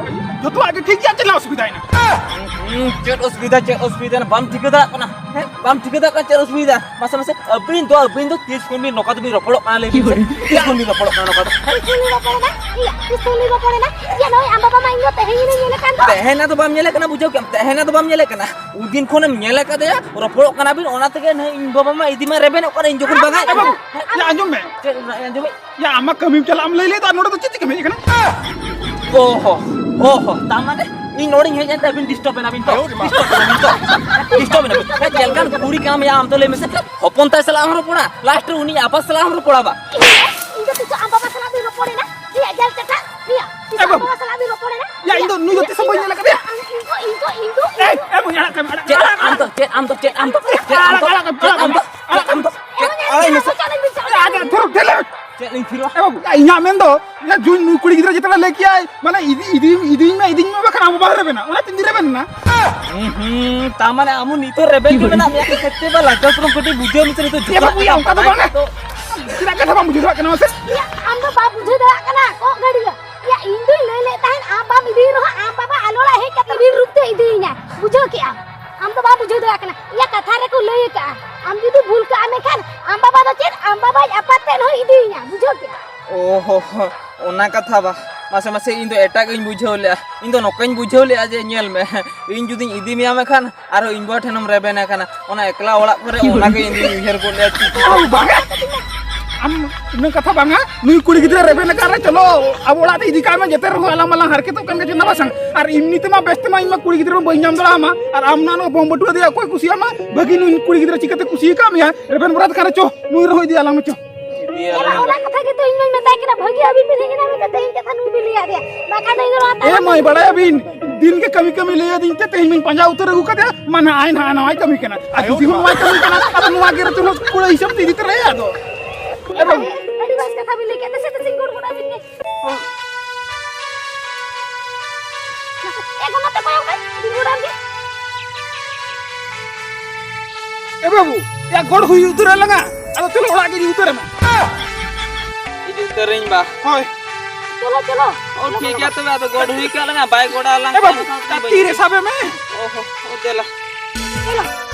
ᱡᱚᱛᱚᱣᱟᱜ ᱜᱮ ᱴᱷᱤᱠ ᱜᱮᱭᱟ, ᱪᱮᱫ ᱞᱮ ᱚᱥᱩᱵᱤᱫᱷᱟᱭᱮᱱᱟ? ᱦᱩᱸ, ᱪᱮᱫ ᱚᱥᱩᱵᱤᱫᱷᱟ, ᱪᱮᱫ ᱚᱥᱩᱵᱤᱫᱷᱟ? ᱵᱟᱢ ᱴᱷᱤᱠᱟᱹ ᱫᱟᱲᱮᱭᱟᱜ ᱠᱟᱱᱟ, ᱦᱮᱸ? ᱵᱟᱢ ᱴᱷᱤᱠᱟᱹ ᱫᱟᱲᱮᱭᱟᱜ ᱠᱟᱱᱟ ᱪᱮᱫ ᱚᱥᱩᱵᱤᱫᱷᱟ? ᱢᱟᱥᱮ, ᱢᱟᱥᱮ, ᱟᱹᱵᱤᱱ ᱫᱚ, ᱟᱹᱵᱤᱱ ᱫᱚ ᱛᱤᱥ ᱠᱷᱚᱱ ᱵᱤᱱ ᱱᱚᱝᱠᱟ ᱫᱚᱵᱤᱱ ᱨᱚᱯᱚᱲᱚᱜ ᱠᱟᱱᱟ, ᱞᱟᱹᱭ ᱵᱤᱱ ᱥᱮ? ᱛᱤᱥ ᱠᱷᱚᱱ ᱵᱤᱱ ᱨᱚᱯᱚᱲᱚᱜ ᱠᱟᱱᱟ ᱱᱚᱝᱠᱟ ᱫᱚ? ᱦᱮᱸ? ᱛᱤᱥ ᱠᱷᱚᱱ ᱵᱤᱱ ᱨᱚᱯᱚᱲᱮᱱᱟ? ᱤᱭᱟᱹ, ᱛᱤᱥ ᱠᱷᱚᱱ ᱵᱤᱱ ᱨᱚᱯᱚᱲᱮᱱᱟ? ᱤᱭᱟᱹ, ᱱᱚᱜᱼᱚᱭ ᱟᱢ ᱵᱟᱵᱟ ᱢᱟ ᱤᱧ ᱫᱚ ᱛᱮᱦᱮᱧ ᱜᱮᱞᱤᱧ ᱧᱮᱞᱮ ᱠᱟᱱ ᱫᱚ᱾ ᱛᱮᱦᱮᱧ ᱫᱚ ᱵᱟᱢ ᱧᱮᱞᱮ ᱠᱟᱱᱟ, ᱵᱩᱡᱷᱟᱹᱣ ᱠᱮᱜᱼᱟᱢ? ᱛᱮᱦᱮᱧ ᱫᱚ ᱵᱟᱢ ᱧᱮᱞᱮ ᱠᱟᱱᱟ᱾ ᱩᱱᱫᱤᱱ ᱠᱷᱚᱱᱮᱢ ᱧᱮᱞ ᱟᱠᱟᱫᱮᱭᱟ, ᱨᱚᱯᱚᱲᱚᱜ ᱠᱟᱱᱟ ᱵᱤᱱ, ᱚᱱᱟ ᱛᱮᱜᱮ ᱱᱟᱦᱟᱜ ᱤᱧ ᱵᱟᱵᱟ ᱢᱟ ᱤᱫᱤ ᱢᱟ ᱨᱮᱵᱮᱱᱚᱜ ᱠᱟᱱᱟ, ᱤᱧ ᱡᱚᱠᱷᱚᱱ ᱵᱟᱝᱟ᱾ ᱮ ᱵᱟᱹᱵᱩ, ᱭᱟ, ᱟᱸᱡᱚᱢ ᱢᱮ᱾ ᱪᱮᱫ ᱟᱸᱡᱚᱢ ᱢᱮ? ᱭᱟ, ᱟᱢ ᱢᱟ ᱠᱟᱹᱢᱤᱢ ᱪᱟᱞᱟᱜ ᱮᱢ ᱞᱟᱹᱭ ᱞᱮᱫ, ᱟᱨ ᱱᱚᱰᱮ ᱫᱚ ᱪᱮᱫ ᱪᱤᱠᱟᱹᱢ ᱦᱮᱡ ᱟᱠᱟᱱᱟ? ᱚ ᱦᱚ, ᱚ ᱦᱚ, ᱛᱟ ᱢᱟᱱᱮ ᱤᱧ ᱱᱚᱰᱮᱧ ᱦᱮᱡ ᱮᱱᱛᱮ ᱟᱹᱵᱤᱱ disturb ᱮᱱᱟ ᱵᱤᱱ ᱛᱚ? Disturb ᱮᱱᱟ ᱵᱤᱱ ᱛᱚ? Disturb ᱮᱱᱟ ᱵᱤᱱ? ᱦᱮᱸ, ᱪᱮᱫ ᱞᱮᱠᱟᱱ ᱠᱩᱲᱤ ᱠᱟᱱᱟᱢ ᱭᱟ, ᱟᱢ ᱫᱚ ᱞᱟᱹᱭ ᱢᱮᱥᱮ, ᱦᱚᱯᱚᱱ ᱛᱟᱭ ᱥᱟᱞᱟᱜ ᱦᱚᱸ ᱨᱚᱯᱚᱲᱟ, last ᱨᱮ ᱩᱱᱤ ᱟᱯᱟᱛ ᱥᱟᱞᱟᱜ ᱦᱚᱸ ᱨᱚᱯᱚᱲᱟ ᱵᱟ? ᱤᱧ ᱫᱚ ᱛᱤᱥ ᱦᱚᱸ ᱟᱢ ᱵᱟᱵᱟ ᱥᱟᱞᱟᱜ ᱫᱩᱧ ᱨᱚᱯᱚᱲ ᱮᱱᱟ? ᱤᱧᱟᱜ ᱡᱟᱞ ᱪᱟᱴᱟ, ᱤᱧᱟᱜ ᱛᱤᱥ ᱮ ᱦᱚᱸ ᱟᱢ ᱵᱟᱹᱵᱩ᱾ ᱵᱟᱵᱟ ᱥᱟᱞᱟᱜ ᱫᱩᱧ ᱨᱚᱯᱚᱲ ᱮᱱᱟ? ᱭᱟ, ᱤᱧ ᱫᱚ ᱱᱩᱭ ᱫᱚ ᱛᱤᱥ ᱦᱚᱸ ᱵᱟᱹᱧ ᱧᱮᱞ ᱟᱠᱟᱫᱮᱭᱟ᱾ ᱤᱧ ᱫᱚ, ᱤᱧ ᱫᱚ, ᱤᱧ ᱫᱚ, ᱤᱧ ᱫᱚ, ᱮᱭ, ᱮ ᱵᱟᱹᱵᱩ, ᱟᱲᱟᱜ ᱠᱟᱭ ᱢᱮ, ᱟᱲᱟᱜ ᱪᱮᱫ ᱠᱟᱭ ᱢᱮ᱾ ᱟᱢ ᱫᱚ, ᱪᱮᱫ ᱟᱢ ᱫᱚ, ᱪᱮᱫ ᱟᱢ ᱫᱚ, ᱪᱮᱫ ᱟᱢ ᱫᱚ, ᱟᱲᱟᱜ ᱠᱟᱭ ᱢᱮ, ᱪᱮᱫ ᱟᱲᱟᱜ ᱟᱢ ᱫᱚ, ᱠᱟᱭ ᱢᱮ᱾ ᱪᱮᱫ ᱟᱢ ᱫᱚ, ᱪᱮᱫ ᱟᱲᱟᱜ ᱢᱮᱥᱮ᱾ ᱟᱲᱟᱜ ᱠᱟᱭ ᱢᱮ, ᱟᱲᱟᱜ ᱠᱟᱭ ᱢᱮ᱾ ᱪᱮᱫ ᱤᱧ ᱛᱷᱤᱨᱚᱜᱼᱟ? ᱮ ᱵᱟᱹᱵᱩ, ᱭᱟ, ᱤᱧᱟᱜ ᱢᱮᱱ ᱫᱚ, ᱭᱟ, ᱡᱩᱧ ᱱᱩᱭ ᱠᱩᱲᱤ ᱜᱤᱫᱽᱨᱟᱹ ᱡᱮᱛᱮ ᱞᱮ ᱞᱟᱹᱭ ᱠᱮᱜᱼᱟᱭ, ᱢᱟᱱᱮ, ᱤᱫᱤ, ᱤᱫᱤ, ᱤᱫᱤᱧ ᱢᱮ, ᱤᱫᱤᱧ ᱢᱮ, ᱵᱟᱠᱷᱟᱱ ᱟᱢ ᱵᱟᱵᱟ ᱦᱚᱸ ᱨᱮᱵᱮᱱᱟ᱾ ᱚᱱᱟ ᱛᱤᱧ ᱨᱮᱵᱮᱱ ᱮᱱᱟ᱾ ᱦᱩᱸ, ᱦᱩᱸ, ᱛᱟ ᱢᱟᱱᱮ ᱟᱢ ᱱᱤᱛᱚᱜ ᱨᱮᱵᱮᱱ ᱜᱮ ᱢᱮᱱᱟᱜ ᱢᱮᱭᱟ, ᱥᱮ ᱪᱮᱫ ᱵᱟ ᱞᱟᱡᱟᱣ ᱥᱚᱨᱚᱢ ᱠᱟᱹᱴᱤᱡ ᱵᱩᱡᱷᱟᱹᱣ ᱢᱮᱥᱮ, ᱱᱤᱛᱚᱜ ᱮ ᱡᱚᱛᱚ ᱵᱟᱹᱵᱩ, ᱭᱟ, ᱚᱱᱠᱟ ᱫᱚ ᱵᱟᱝᱟ᱾ ᱫᱚ᱾ ᱪᱮᱫᱟᱜ ᱠᱟᱛᱷᱟ ᱵᱟᱢ ᱵᱩᱡᱷᱟᱹᱣ ᱫᱟᱲᱮᱭᱟᱜ ᱠᱟᱱᱟ ᱢᱟᱥᱮ? ᱭᱟ, ᱟᱢ ᱫᱚ ᱵᱟᱢ ᱵᱩᱡᱷᱟᱹᱣ ᱫᱟᱲᱮᱭᱟᱜ ᱠᱟᱱᱟ, ᱠᱚᱜ ᱜᱟᱹᱰᱭᱟᱹ᱾ ᱭᱟ, ᱤᱧ ᱫᱩᱧ ᱞᱟᱹᱭ ᱞᱮᱫ ᱛᱟᱦᱮᱸᱫ, ᱟᱢ ᱵᱟᱢ ᱤᱫᱤᱭᱮ ᱨᱮᱦᱚᱸ, ᱟᱢ ᱵᱟᱵᱟ ᱟᱞᱚᱲᱟᱜ ᱦᱮᱡ ᱠᱟᱛᱮ ᱵᱤᱨ ᱨᱩᱯ ᱛᱮ ᱤᱫᱤᱭᱤᱧᱟᱭ᱾ ᱵᱩᱡᱷᱟᱹᱣ ᱠᱮᱜᱼᱟᱢ? ᱟᱢ ᱫᱚ ᱵᱟᱢ ᱵᱩᱡᱷᱟᱹᱣ ᱫᱟᱲᱮᱭᱟᱜ ᱠᱟᱱᱟ᱾ ᱭᱟ, ᱠᱟᱛᱷᱟ ᱨᱮᱠᱚ ᱞᱟᱹᱭ ᱟᱠᱟᱜᱼᱟ, ᱟᱢ ᱡᱩᱫᱤ ᱵᱷᱩᱞ ᱠᱟᱜ ᱢᱮ ᱠᱷᱟᱱ, ᱟᱢ ᱵᱟᱵᱟ ᱫᱚ ᱪᱮᱫ? ᱟᱢ ᱵᱟᱵᱟᱧ ᱟᱯᱟᱛ ᱛᱮᱫ ᱦᱚᱸᱭ ᱤᱫᱤᱭᱤᱧᱟ᱾ ᱵᱩᱡᱷᱟᱹᱣ ᱠᱮᱜᱼᱟᱢ? ᱚ ᱦᱚ ᱦᱚ, ᱚᱱᱟ ᱠᱟᱛᱷᱟ ᱵᱟ᱾ ᱢᱟᱥᱮ, ᱢᱟᱥᱮ, ᱤᱧ ᱫᱚ ᱮᱴᱟᱜ ᱜᱤᱧ ᱵᱩᱡᱷᱟᱹᱣ ᱞᱮᱜᱼᱟ᱾ ᱤᱧ ᱫᱚ ᱱᱚᱝᱠᱟᱧ ᱵᱩᱡᱷᱟᱹᱣ ᱞᱮᱜᱼᱟ ᱡᱮ, ᱧᱮᱞ ᱢᱮ, ᱤᱧ ᱡᱩᱫᱤᱧ ᱤᱫᱤ ᱢᱮᱭᱟ ᱢᱮᱠᱷᱟᱱ, ᱟᱨᱦᱚᱸ ᱤᱧ ᱵᱟ ᱴᱷᱮᱱᱮᱢ ᱨᱮᱵᱮᱱ ᱟᱠᱟᱱᱟ᱾ ᱚᱱᱟ ᱮᱠᱞᱟ ᱚᱲᱟᱜ ᱠᱚᱨᱮ ᱚᱱᱟ ᱜᱮ ᱤᱧ ᱫᱩᱧ ᱩᱭᱦᱟᱹᱨ ᱜᱚᱫ ᱞᱮᱜᱼᱟ᱾ ᱪᱮᱫ ᱵᱟᱝᱟ᱾ ᱟᱢ ᱩᱱᱟᱹᱜ ᱠᱟᱛᱷᱟ ᱵᱟᱝᱟ, ᱱᱩᱭ ᱠᱩᱲᱤ ᱜᱤᱫᱽᱨᱟᱹ ᱨᱮᱵᱮᱱ ᱟᱠᱟᱫ ᱨᱮ, ᱪᱚᱞᱚ ᱟᱵᱚ ᱚᱲᱟᱜ ᱛᱮ ᱤᱫᱤ ᱠᱟᱭ ᱢᱮ, ᱡᱮᱛᱮ ᱨᱮᱦᱚᱸ ᱟᱞᱟᱝ ᱢᱟᱞᱟᱝ ᱦᱟᱨᱠᱮᱛᱚᱜ ᱠᱟᱱ ᱜᱮ, ᱪᱮᱫ ᱵᱟᱝ ᱥᱟᱝ᱾ ᱟᱨ ᱮᱢᱱᱤ ᱛᱮᱢᱟ ᱵᱮᱥ ᱛᱮᱢᱟ ᱤᱧ ᱢᱟ ᱠᱩᱲᱤ ᱜᱤᱫᱽᱨᱟᱹ ᱢᱟ ᱵᱟᱹᱧ ᱧᱟᱢ ᱫᱟᱲᱮᱭᱟᱢᱟ, ᱟᱨ ᱟᱢ ᱱᱚᱣᱟ ᱱᱚᱣᱟ ᱵᱚᱢ ᱵᱟᱹᱴᱩᱣᱟᱹ ᱫᱮᱭᱟ ᱚᱠᱚᱭ ᱠᱩᱥᱤᱭᱟᱢᱟ? ᱵᱷᱟᱹᱜᱤ ᱱᱩᱭ ᱠᱩᱲᱤ ᱜᱤᱫᱽᱨᱟᱹ ᱪᱤᱠᱟᱹᱛᱮ ᱠᱩᱥᱤ ᱟᱠᱟᱫ ᱢᱮᱭᱟ? ᱨᱮᱵᱮᱱ ᱵᱚᱨᱟᱛ ᱠᱷᱟᱱ ᱨᱮ ᱪᱚ, ᱱᱩᱭ ᱨᱮᱦᱚᱸ ᱤᱫᱤ ᱟᱞᱟᱝ ᱢᱮ ᱪᱚ᱾ ᱮᱨᱟ, ᱚᱱᱟ ᱠᱟᱛᱷᱟ ᱜᱮᱛᱚ ᱤᱧ ᱢᱟᱧ ᱢᱮᱛᱟᱭ ᱠᱟᱱᱟ, ᱵᱷᱟᱹᱜᱤ ᱟᱹᱵᱤᱱ ᱵᱤᱱ ᱦᱮᱡ ᱮᱱᱟ ᱢᱮᱱᱛᱮ ᱛᱮᱦᱮᱧ ᱠᱟᱛᱷᱟ ᱱᱩᱭ ᱵᱤᱱ ᱞᱟᱹᱭᱟᱫᱮᱭᱟ᱾ ᱵᱟᱠᱷᱟᱱ ᱫᱚ ᱤᱧ ᱫᱚ ᱱᱚᱣᱟ ᱮ ᱛᱟᱭᱚᱢ ᱢᱟᱹᱭ, ᱵᱟᱲᱟᱭᱟᱵᱤᱱ, ᱫᱤᱱ ᱜᱮ ᱠᱟᱹᱢᱤ ᱠᱟᱹᱢᱤ ᱞᱟᱹᱭ ᱟᱹᱫᱤᱧ ᱛᱮ ᱛᱮᱦᱮᱧ ᱢᱟᱧ ᱯᱟᱸᱡᱟ ᱩᱛᱟᱹᱨ ᱟᱹᱜᱩ ᱠᱟᱫᱮᱭᱟ᱾ ᱢᱟ ᱱᱟᱜ ᱟᱭ ᱱᱟᱜ ᱱᱚᱣᱟᱭ ᱠᱟᱹᱢᱤ ᱠᱟᱱᱟ᱾ ᱟᱨ ᱡᱩᱫᱤ ᱦᱚᱸ ᱱᱚᱣᱟᱭ ᱠᱟᱹᱢᱤ ᱠᱟᱱᱟ, ᱟᱫᱚ ᱱᱚᱣᱟ ᱜᱮ ᱨᱮ ᱪᱚᱞᱚ ᱠᱩᱲᱟᱹ ᱦᱤᱥᱟᱹᱵ ᱛᱮ ᱤᱫᱤ ᱛᱚᱨᱟᱭᱟ ᱟᱫᱚ᱾ ᱮ ᱵᱟᱹᱵᱩ᱾ ᱟᱹᱰᱤ ᱵᱮᱥ ᱠᱟᱛᱷᱟ ᱵᱤᱱ ᱞᱟᱹᱭ ᱠᱮᱫ, ᱫᱮᱥᱮ ᱫᱮᱥᱮᱧ ᱜᱚᱲ ᱜᱚᱲ ᱟᱹᱵᱤᱱ ᱜᱮ᱾ ᱮ ᱜᱚ, ᱱᱚᱛᱮ ᱠᱚᱭᱚᱜ ᱢᱮ, ᱤᱧ ᱜᱚᱲ ᱟᱢ ᱜᱮ᱾ ᱮ ᱵᱟᱹᱵᱩ, ᱭᱟ ᱜᱚᱲ ᱦᱩᱭ ᱩᱛᱟᱹᱨ ᱟᱞᱟᱝᱟ᱾ ᱟᱫᱚ ᱪᱚᱞᱚ ᱚᱲᱟᱜ ᱜᱮ ᱤᱫᱤ ᱩᱛᱟᱹᱨ ᱢᱮ᱾ ᱤᱫᱤ ᱩᱛᱟᱹᱨᱤᱧ ᱵᱟ᱾ ᱦᱳᱭ᱾ ᱪᱚᱞᱚ, ᱪᱚᱞᱚ᱾ ᱚ, ᱴᱷᱤᱠ ᱜᱮᱭᱟ ᱛᱚᱵᱮ, ᱟᱫᱚ ᱜᱚᱲ ᱦᱩᱭ ᱠᱟᱜ ᱞᱟᱝᱟ, ᱵᱟᱭ ᱜᱚᱲ ᱟᱞᱟᱝ ᱮ ᱵᱟᱹᱵᱩ, ᱠᱷᱟᱱ ᱛᱤ ᱨᱮ ᱥᱟᱵᱮ ᱢᱮ᱾ ᱚ ᱦᱚ, ᱚ, ᱫᱮᱞᱟ᱾ ᱪᱚᱞᱚ᱾